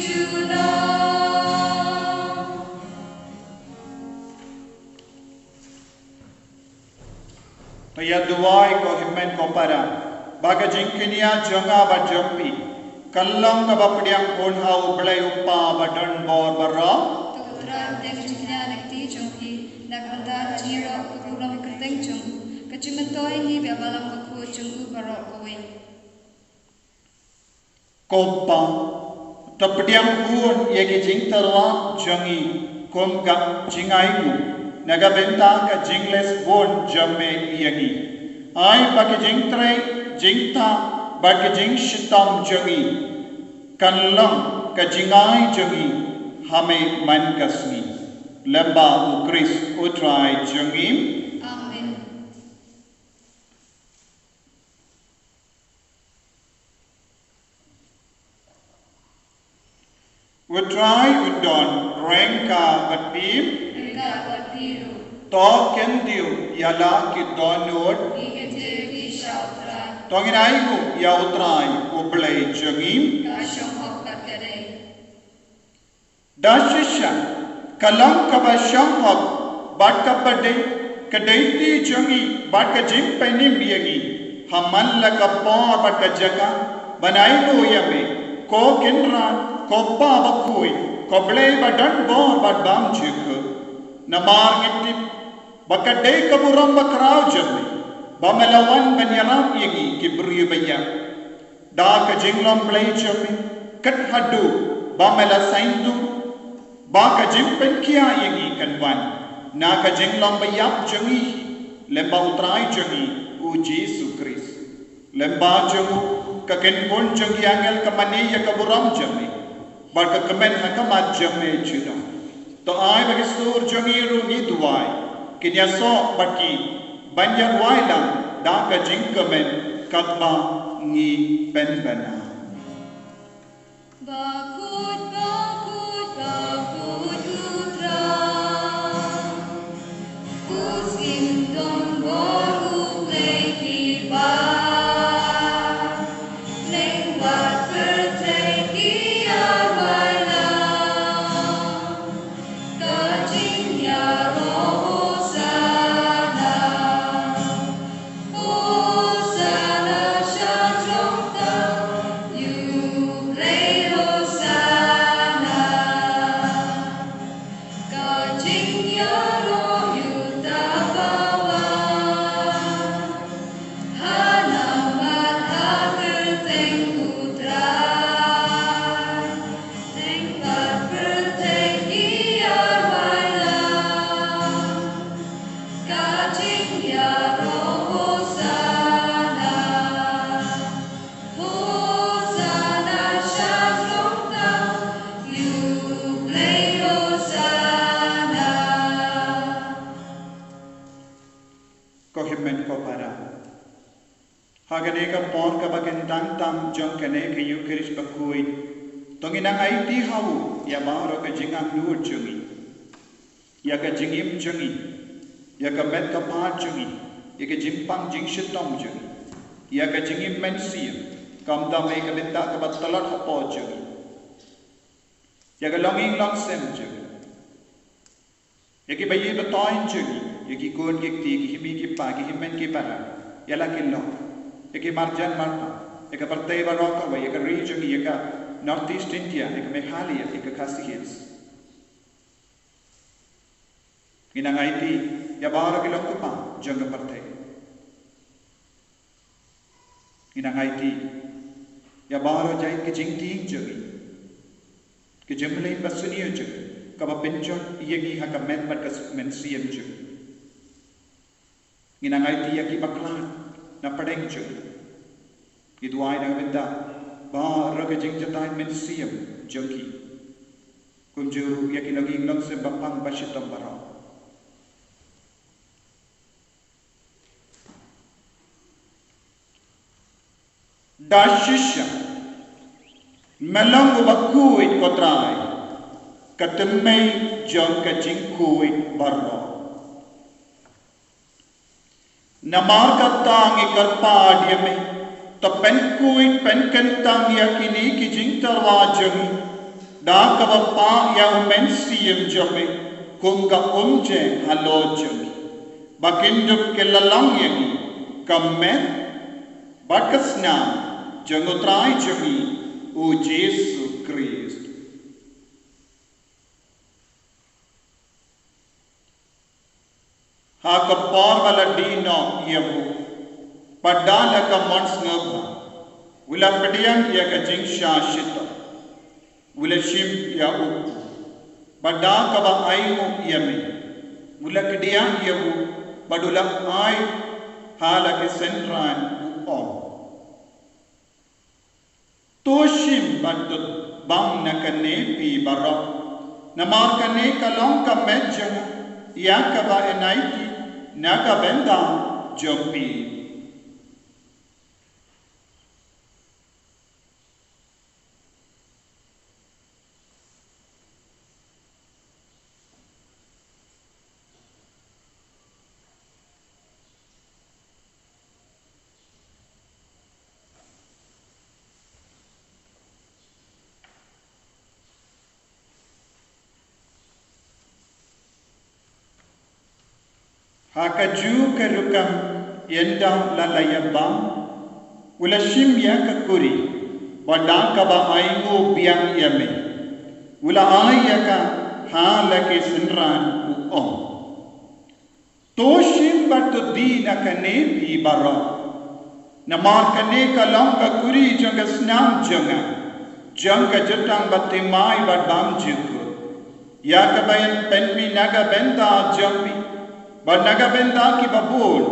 junom. To ïa duwai ko hynmen ko para, ba ka jingkñia jong nga bad jong phi kan long kaba pdiang bun ha U Blei U Kpa ba don bor baroh. To U Trai, pdiang ka jingkñia na ka kti jong phi, na ka bynta ka jingïaroh ka burom ka kyrteng jong u, ka jingmyntoi ngi bad balang bakhuid jong u baroh kawei. Ko Kpa, to pdiang bun ïa ki jingtyrwa jong ngi kum ka jingainguh na ka bynta ka jingleh bun jong me ïa ngi. Ai ba ka jingtrei jingktah bad ka jingshitom jong ngi kan long ka jingai jong ngi ha me man ka sngi. Lyngba U Khrist U Trai jong ngi. Amen. U Trai un don Reng ka bad phi. Reng ka bad phi ruh. To kyndit ïa la ki dohnud. Ngi kyndit ïa U Trai. To ngin ainguh ïa U Trai U Blei jong ngi. Ka shong hok bad ka dei. Da shisha, ka long kaba shong hok bad kaba dei, ka dei ti jong ngi bad ka jingpynim ïa ngi ha man la ka por bad ka jaka, ban ainguh ïa me, ko Kynrad, ko Pa bakhuid, ko Blei ba don bor bad bym jukut. Namar ngi tip ba ka dei ka burom bakhraw jong me ba me la wan ban ïarap ïa ngi ki briew ba ïap. Da ka jinglong Blei jong me, kat haduh ba me la sngewthuh ba ka jingpynkhiah ïa ngi kan wan na ka jinglong ba ïap jong ngi, lem bad U Trai jong ngi U Jisu Khrist. Lem bad jong u, ka kynhun jong ki angel ka mane ïa ka burom jong me bad ka kmen ha khmat jong me junom. To ai ba ki sur jong ngi ruh, ngi duwai, kin ïasoh bad ki ban ïaduwai lang da ka jingkmen katba ngi pynbna. Bakhuid, bakhuid, bakhuid U Trai. U sngewdon bor, U Blei ki bar. Leng bad pyrthei ki ïaduwai lang. Ka jingïaroh Hosana. Hosana sha jrong tam, ïa U Blei Hosana. Ka jingïaroh ïa uta uba wan. Ha nam bad ha kyrteng U Trai. Leng bad pyrthei ki ïaduwai lang. Ka jingïaroh Hosana. Hosana sha jrong tam, ïa U Blei Hosana. Ko hynmen ko para. Ha kane ka por kaba kyntang tam jong kane ka Eukharist bakhuid, to ngin nang aiti ha u ïa baroh ka jingangnud jong ngi. Ïa ka jingim jong ngi, ïa ka met ka phad jong ngi, ïa ka jingpang jingshitom jong ngi, ïa ka jingim mynsiem, khamtam ïa ka bynta kaba tlot hapoh jong ngi. Ïa ka longïing longsem jong ngi. Ïa ki baïeit batoh jong ngi, ïa ki khun ki kti, ki hynmen ki para, ki hynmen ki para, ïa la ki lok, ïa ki marjan marpa, ïa ka pyrthei baroh kawei, ïa ka ri jong ngi, ïa ka North East India, ïa ka Meghalaya, ïa ka Khasi Hills. Ngin nang aiti ïa baroh ki longkmie jong ka pyrthei. Ngin nang aiti ïa baroh jait ka jingkieng jong ngi, ka jingmlien ba sniew jong ngi, kaba pynjot ïa ngi ha ka met bad ka mynsiem jong ngi. Ngin nang aiti ïa ki bakla na pdeng jong ngi. Ngi duwai na ka bynta baroh ka jingjatai mynsiem jong ki. Kumjuh ruh ïa ki longïing longsem bapang bashitom baroh. Da shisha, me long uba khuid ko Trai, ka tymmen jong ka jingkhuid baroh. Namar kata ngi kyrpad ïa me, to pynkhuid pynkyntang ïa kine ki jingtyrwa jong ngi da kaba pah ïa u Mynsiem jong me, kum ka umjing halor jong ngi, ba kin dup ki la long ïa ngi ka met bad ka snam jong u Trai jong ngi u Jisu Khrist. Ha ka por ba la dih noh ïa u, bad da la ka mon sngewbha, u la pdiang ïa ka jingshah shitom, u la shim ïa u, bad da kaba ainguh ïa me, u la kdiah ïa u, bad u la ai ha la ki synran, u ong: To shim bad to bam na kane phi baroh, namar kane ka long ka met jong nga, ïa kaba yn aiti na ka bynta jong phi. Ha kajuh ka rukom ynda la la ïabam, u la shim ïa ka kuri, bad da kaba ainguh biang ïa me, u la ai ïa ka ha la ki synran, u ong: To shim bad to die na kane, phi baroh. Namar kane ka long ka kuri jong ka snam jong nga, jong ka jutang bathymmai bad bymjukut, ïa kaba yn pynmih na ka bynta jong phi bad na ka bynta kiba bun,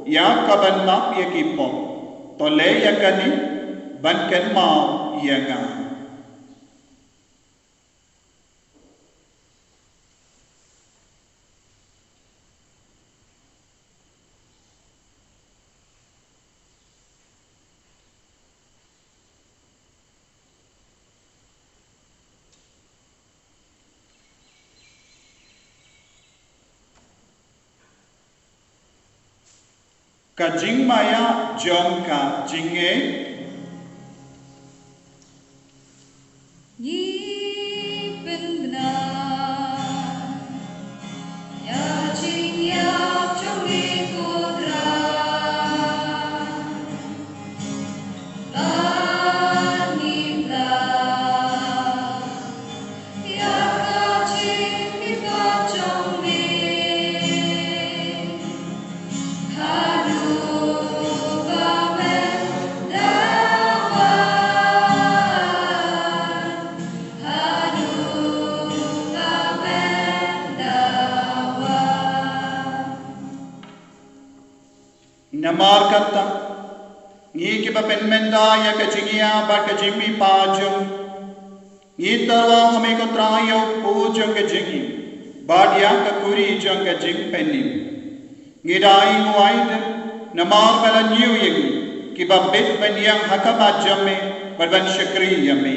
ïa kaban map ïa ki pop. To leh ïa kane ban kynmaw ïa nga. Ka jingmaïa jong ka jingngeit. Ngi pynbna ïa ka jingïap jong ngi, ko Trai. Bad ngi pynbna ïa ka jingmihpat jong me. Haduh ba men da wan, haduh ba men da wan. Namar kata, ngi kiba pynmynta ïa ka jingïap bad ka jingmihpat jong ngi, ngi tyrwa ha me, ko Trai, ïa u kpu jong ka jingim bad ïa ka kuri jong ka jingpynim. Ngi da ainguh aidem namar ba la ñiew ïa ngi kiba bit ban ïeng ha khmat jong me bad ban shakri ïa me.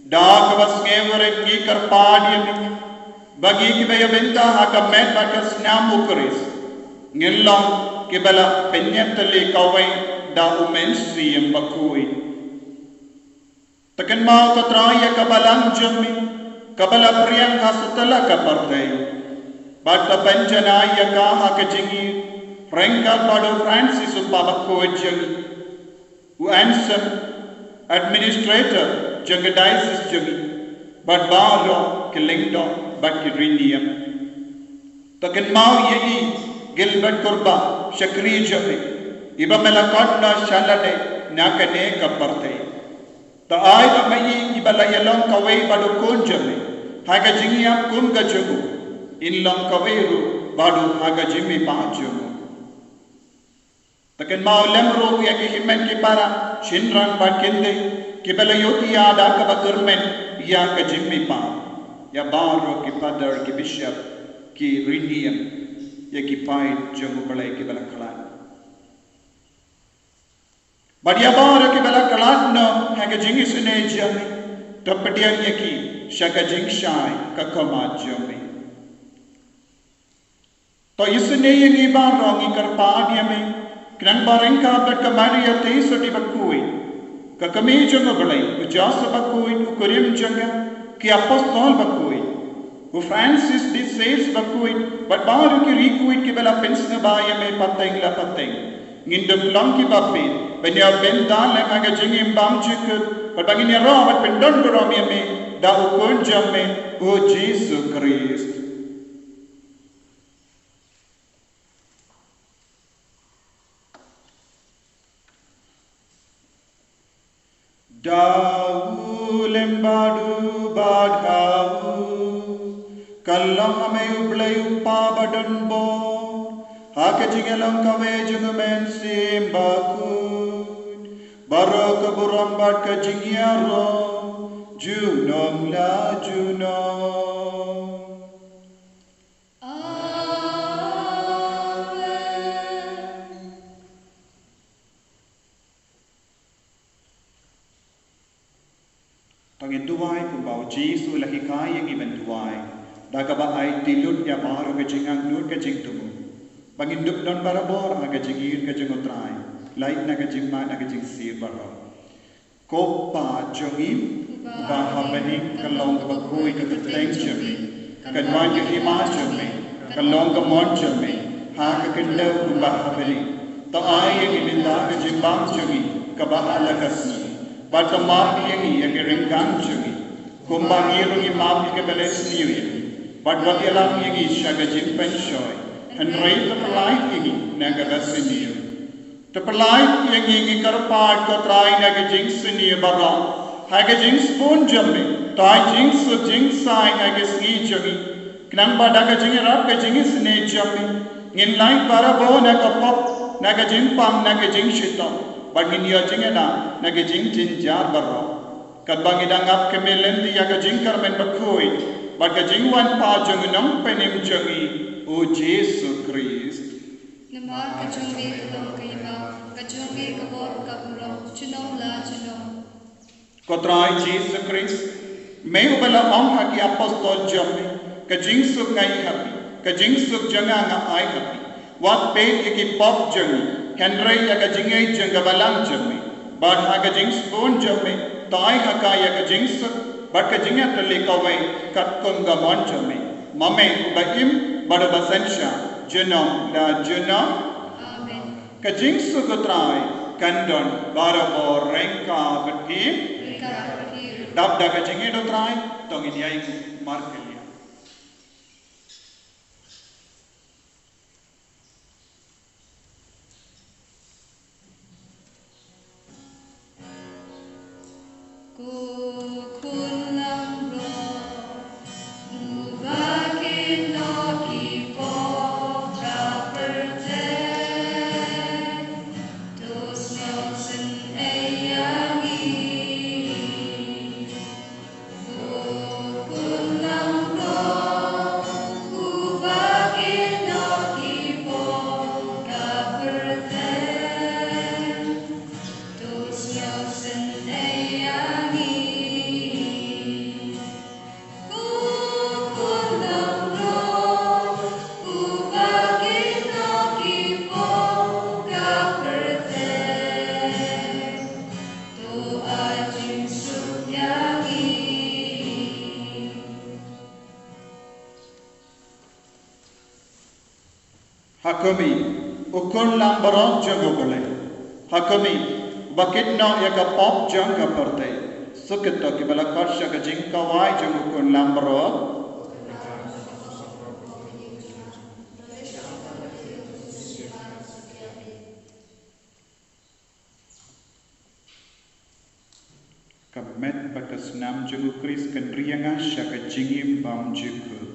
Da kaba sngewrit ngi kyrpad ïa me ba ngi kiba ïabynta ha ka met bad ka snam u Khrist ngin long kiba la pynïap tylli kawei da u Mynsiem Bakhuid. To kynmaw, ko Trai, ïa ka balang jong me kaba la phriang ha satlak ka pyrthei, bad to pynjanai ïa ka ha ka jingïeit ryngkat bad u Francis u Kpa Bakhuid jong ngi, u Anselm, administrator jong ka diocese jong ngi, bad baroh ki lyngdoh bad ki rynïeng. To kynmaw ïa i Gilbert Kurbah, shakri jong me, iba me la khot noh sha lade na kane ka pyrthei. To ai ba ma i iba la ïalong kawei bad u Khun jong me ha ka jingïap kum ka jong u, in long kawei ruh bad u ha ka jingmihpat jong u. To kynmaw lem ruh ïa ki hynmen ki para, shynrang bad kynthei kiba la ïohi ïa da kaba kyrmen ïa ka jingmihpat, ïa baroh ki phadar, ki bishop, ki rynïeng, ïa ki paid jong U Blei kiba la khlad. Bad ïa baroh kiba la khlad noh ha ka jingisynei jong me, to pdiang ïa ki sha ka jingshai ka khmat jong me. To isynei ïa ngi baroh, ngi kyrpad ïa me, khnang ba ryngkat bad ka Maria Theisotti Bakhuid, ka kmie jong U Blei, u Joseph Bakhuid u kurim jong ka, ki apostol bakhuid, u Francis de Sales Bakhuid bad baroh ki riewkhuid kiba la pynsngewbha ïa me pateng la pateng, ngin dup long kiba bit ban ïabynta lem ha ka jingim bymjukut, bad ba ngin ïaroh bad pyndonburom ïa me da u Khun jong me, u Jisu Khrist. Da u lem bad u bad ha u, ka long ha me U Blei U Kpa badonbor, ha ka jingïalong kawei jong U Mynsiem Bakhuid, baroh ka burom bad ka jingïaroh junom la junom. Amen. To ngin duwai kumba u Jisu u la hikai ïa ngi ban duwai, da kaba aiti lut ïa baroh ka jingangnud ka jingthmu, ba ngin dup don barabor ha ka jingïeit ka jong U Trai, lait na ka jingmad na ka jingsir baroh. Ko Pa jong ngi uba ha bneng, ka long kaba khuid ka kyrteng jong me, kan wan ka hima jong me, kan long ka mon jong me, ha ka khyndew kumba ha bneng. To ai ïa ngi mynta ka jingbam jong ngi kaba ha la ka sngi. Bad to map ïa ngi ïa ki ryngkang jong ngi, kumba ngi ruh ngi map ïa kiba leh sniew ïa ngi. Bad wat ïalam ïa ngi sha ka jingpynshoi, hynrei to pyllait ïa ngi na kaba sniew. To pyllait ïa ngi, ngi kyrpad ko Trai, na ka jingsniew baroh, ha ka jingsbun jong me, to ai jingsuk jingsaiñ ha ka sngi jong ngi. Khnang ba da ka jingïarap ka jingisynei jong me, ngin lait barabor na ka pop, na ka jingpang, na ka jingshitom, bad ngin ïoh jingïada na ka jingjynjar baroh. Katba ngi dang ap khmih lynti ïa ka jingkyrmen bakhuid bad ka jingwan pat jong u Nongpynim jong ngi, u Jisu Khrist. Namar ka jong me ka long ka hima, ka jong me ka bor ka burom, junom la junom. Ko Trai Jisu Khrist, me uba la ong ha ki apostol jong me, ka jingsuk nga ai ha phi, ka jingsuk jong nga nga ai ha phi. Wat peit ïa ki pop jong ngi, hynrei ïa ka jingngeit jong ka balang jong me. Bad ha ka jingsbun jong me, to ai ha ka ïa ka jingsuk bad ka jingïatylli kawei katkum ka mon jong me. Ma me uba im bad uba synshar junom la junom. Amen. Ka jingsuk u Trai kan don barabor ryngkat bad phi. Ryngkat bad phi. Dap da ka jingïeit u Trai, to ngin ïainguh markylliang. Ko khun langbrot, uba kynnoh ki pop ka pyrthei, to sngewsynei ïa ngi. Ha khmih, u khun langbrot jong U Blei. Ha khmih, uba kynnoh ïa ka pop jong ka pyrthei. Suk ïa kito kiba la khot sha ka jingkhawai jong u khun langbrot. Ka met bad ka snam jong u Khrist kan ri ïa nga sha ka jingim bymjukut.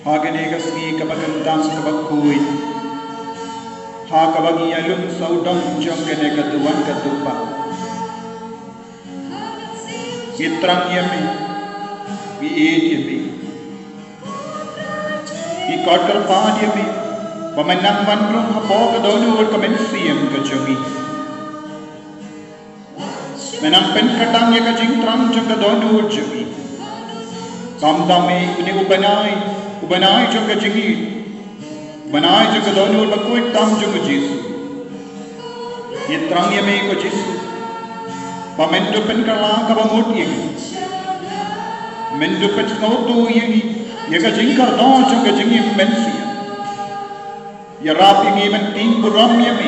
Ha kane ka sngi kaba kyntang kaba khuid, ha kaba ngi ïalum sawdong jong kane ka duwan ka dupa, ngi thrang ïa me, ngi ïeit ïa me, ngi kyrpad ïa me ba men nang wan rung hapoh ka dohnud ka mynsiem ka jong ngi. Men nang pynkyrdan ïa ka jingthrang jong ka dohnud jong ngi. Kumta me, une u bnai, u bnai jong ka jingïeit, u bnai jong ka dohnud bakhuid tam jong u Jisu. Ngi thrang ïa me ko Jisu ba men dup pynkylla kaba mut ïa ngi. Men dup pynsngewthuh ïa ngi ïa ka jingkyrdoh jong ka jingim mynsiem. Ïarap ïa ngi, men tieng burom ïa me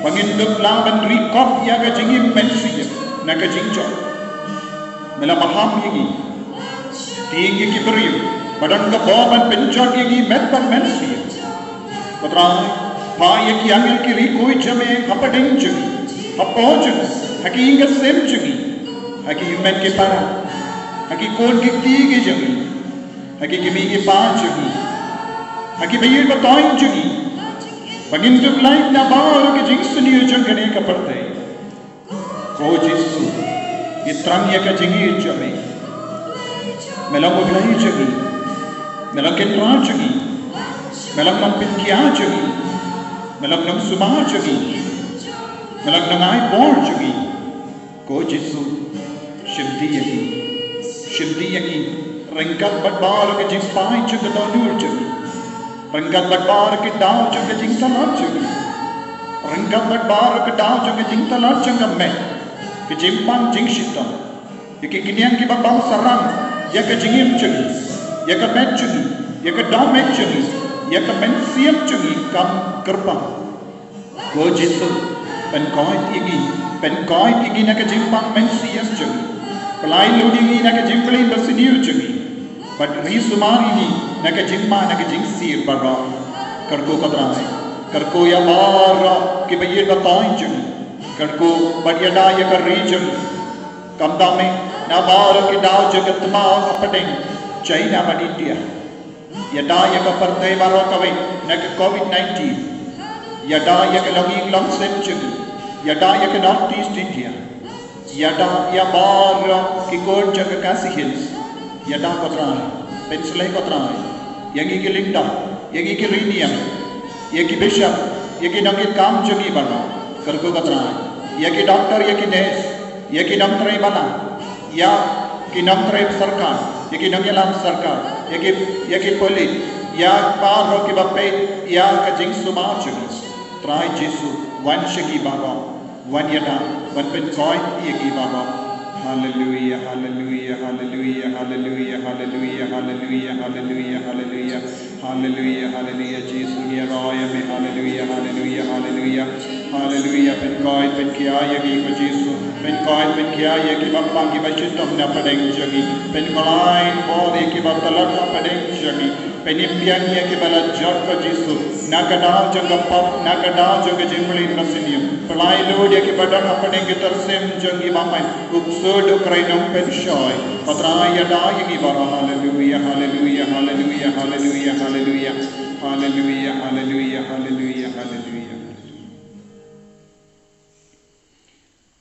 ba ngin dup lah ban ri kop ïa ka jingim mynsiem na ka jingjop. Me la maham ïa ngi. Tieng ïa ki briew ba don ka bor ban pynjot ïa ngi met bad mynsiem. Ko Trai, phah ïa ki angel ki riewkhuid jong me hapdeng jong ngi, hapoh jong ngi, ha ki ïing ki sem jong ngi, ha ki hynmen ki para, ha ki khun ki kti ki jong ngi, ha ki kmie ki kpa jong ngi, ha ki baïeit bathoh jong ngi, ba ngin dup lait na baroh ki jingsniew jong kane ka pyrthei. Ko Jisu, ngi thrang ïa ka jingïeit jong me. Me long u Blei jong ngi. Me long kynrad jong ngi. Me long nongpynkhiah jong ngi. Me long nongsumar jong ngi. Me long nongai bor jong ngi. Ko Jisu, shim die ïa ngi. Shim die ïa ngi ryngkat bad baroh ki jingpait jong ka dohnud jong ngi, ryngkat bad baroh ki daw jong ka jingtalon jong ngi, ryngkat bad baroh ki daw jong ka jingtalon jong ka met, ki jingpang jingshitom, ïa ki khñiang kiba bam sarang ïa ka jingim jong ngi, ïa ka met jong ngi, ïa ka dohnud jong ngi, ïa ka mynsiem jong ngi kam kyrpang. Ko Jisu, pynkoit ïa ngi, pynkoit ïa ngi na ka jingpang mynsiem jong ngi. Pynlait lut ïa ngi na ka jingpyllait basniew jong ngi. Bad ri sumar ïa ngi na ka jingma, na ka jingsiew baroh. Kyrkhu ko Trai, kyrkhu ïa baroh kiba ïeit bathoh jong ngi. Kyrkhu bad ïada ïa ka ri jong ngi. Kumta me, na baroh ki daw jong ka tnat hapdeng China bad India. Ïada ïa ka pyrthei baroh kawei na ka covid nineteen. Ïada ïa ka longïing longsem jong ngi. Ïada ïa ka North East India. Ïada ïa baroh ki khun jong ka Khasi Hills. Ïada ko Trai, pynsleh ko Trai ïa ngi ki lyngdoh, ïa ngi ki riewniam, ïa ki bishop, ïa ki nongkitkam jong ngi baroh. Kyrkhu ko Trai ïa ki doktor, ïa ki nurse, ïa ki nongtrei balang, ïa ki nongtrei sorkar, ïa ki nongïalam sorkar, ïa ki, ïa ki pulit, ïa baroh kiba peit ïa ka jingsumar jong ngi. Trai Jisu, wan sha ngi baroh, wan ïada, wan pynkoit ïa ngi baroh. Haleluia, haleluia, haleluia, haleluia, haleluia, haleluia, haleluia, haleluia. Haleluia, haleluia, Jisu ngi ïaroh ïa me. Haleluia, haleluia, haleluia. Haleluia, pynkoit pynkhiah ïa ngi ko Jisu. Pynkoit pynkhiah ïa kiba pang kiba shitom na pdeng jong ngi. Pynkylla bor ïa kiba tlot na pdeng jong ngi. Pynim biang ïa kiba la jot ko Jisu. Na ka daw jong ka pop, na ka daw jong ka jingpyllait basniew. Pynlait lut ïa kiba don hapdeng ki tyrsem jong ngi ba man. U ksuid u kren nongpynshoi. Ko Trai ïada ïa ngi baroh. Haleluia, haleluia, haleluia, haleluia, haleluia. Haleluia, haleluia, haleluia, haleluia.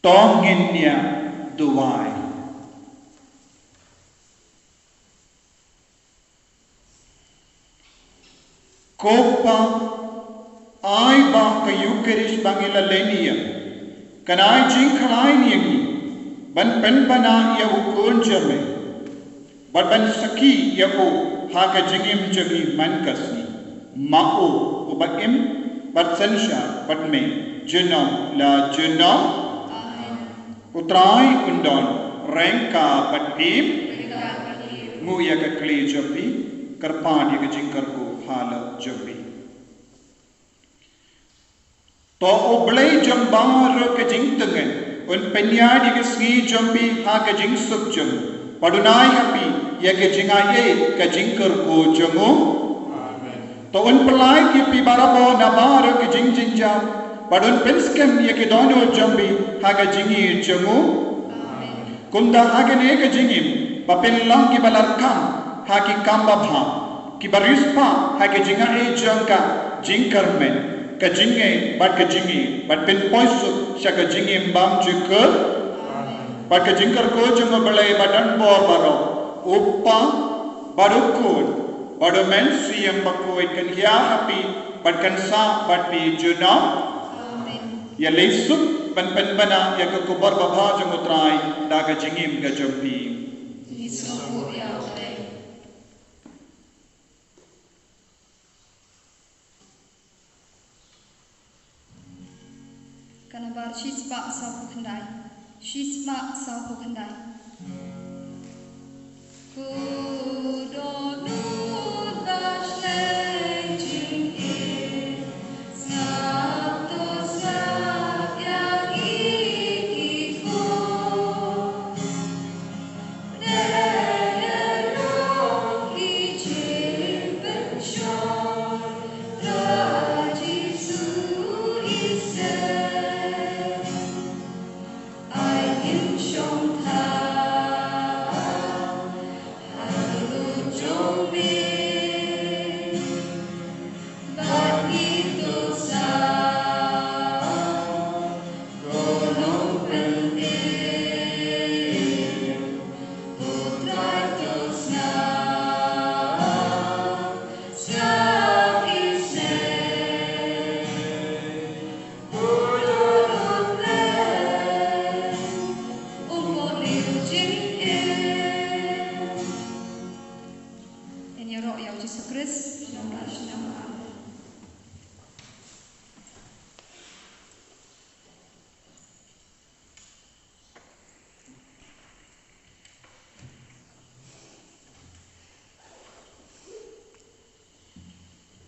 To ngin ïa duwai. Ko Pa, ai ba ka Eukharist ba ngi la lehniam kan ai jingkhlaiñ ïa ngi ban pynbna ïa u Khun jong me bad ban sakhi ïa u ha ka jingim jong ngi man ka sngi. Ma u uba im bad synshar bad me junom la junom. Amen. U Trai un don ryngkat bad phi. Ryngkat bad phi. Nguh ïa ka kli jong phi, kyrpad ïa ka jingkyrkhu halor jong phi. To U Blei jong baroh ka jingtngen un pynïaid ïa ka sngi jong phi ha ka jingsuk jong u bad un ai ha phi ïa ka jingaiei ka jingkyrkhu jong u. Amen. To un pynlait ïa phi barabor na baroh ka jingjynjar bad un pynskhem ïa ki dohnud jong phi ha ka jingïeit jong u. Amen. Kumta ha kane ka jingim ba phin long kiba la kham ha ki kam babha, Kiba riewspah ha ka jingai jong ka jingkyrmen, ka jingngeit bad ka jingim, bad pynpoi suk sha ka jingim bymjukut. Bad ka jingkyrkhu jong U Blei badonbor baroh, U Kpa, bad U Khun, bad U Mynsiem Bakhuid, kan ïaid ha phi bad kan sah bad phi junom. Ïaleh suk ban pynbna ïa ka khubor babha jong U Trai da ka jingim ka jong phi. Ka nabar shispah sawphew khyndai. Shispah sawphew khyndai.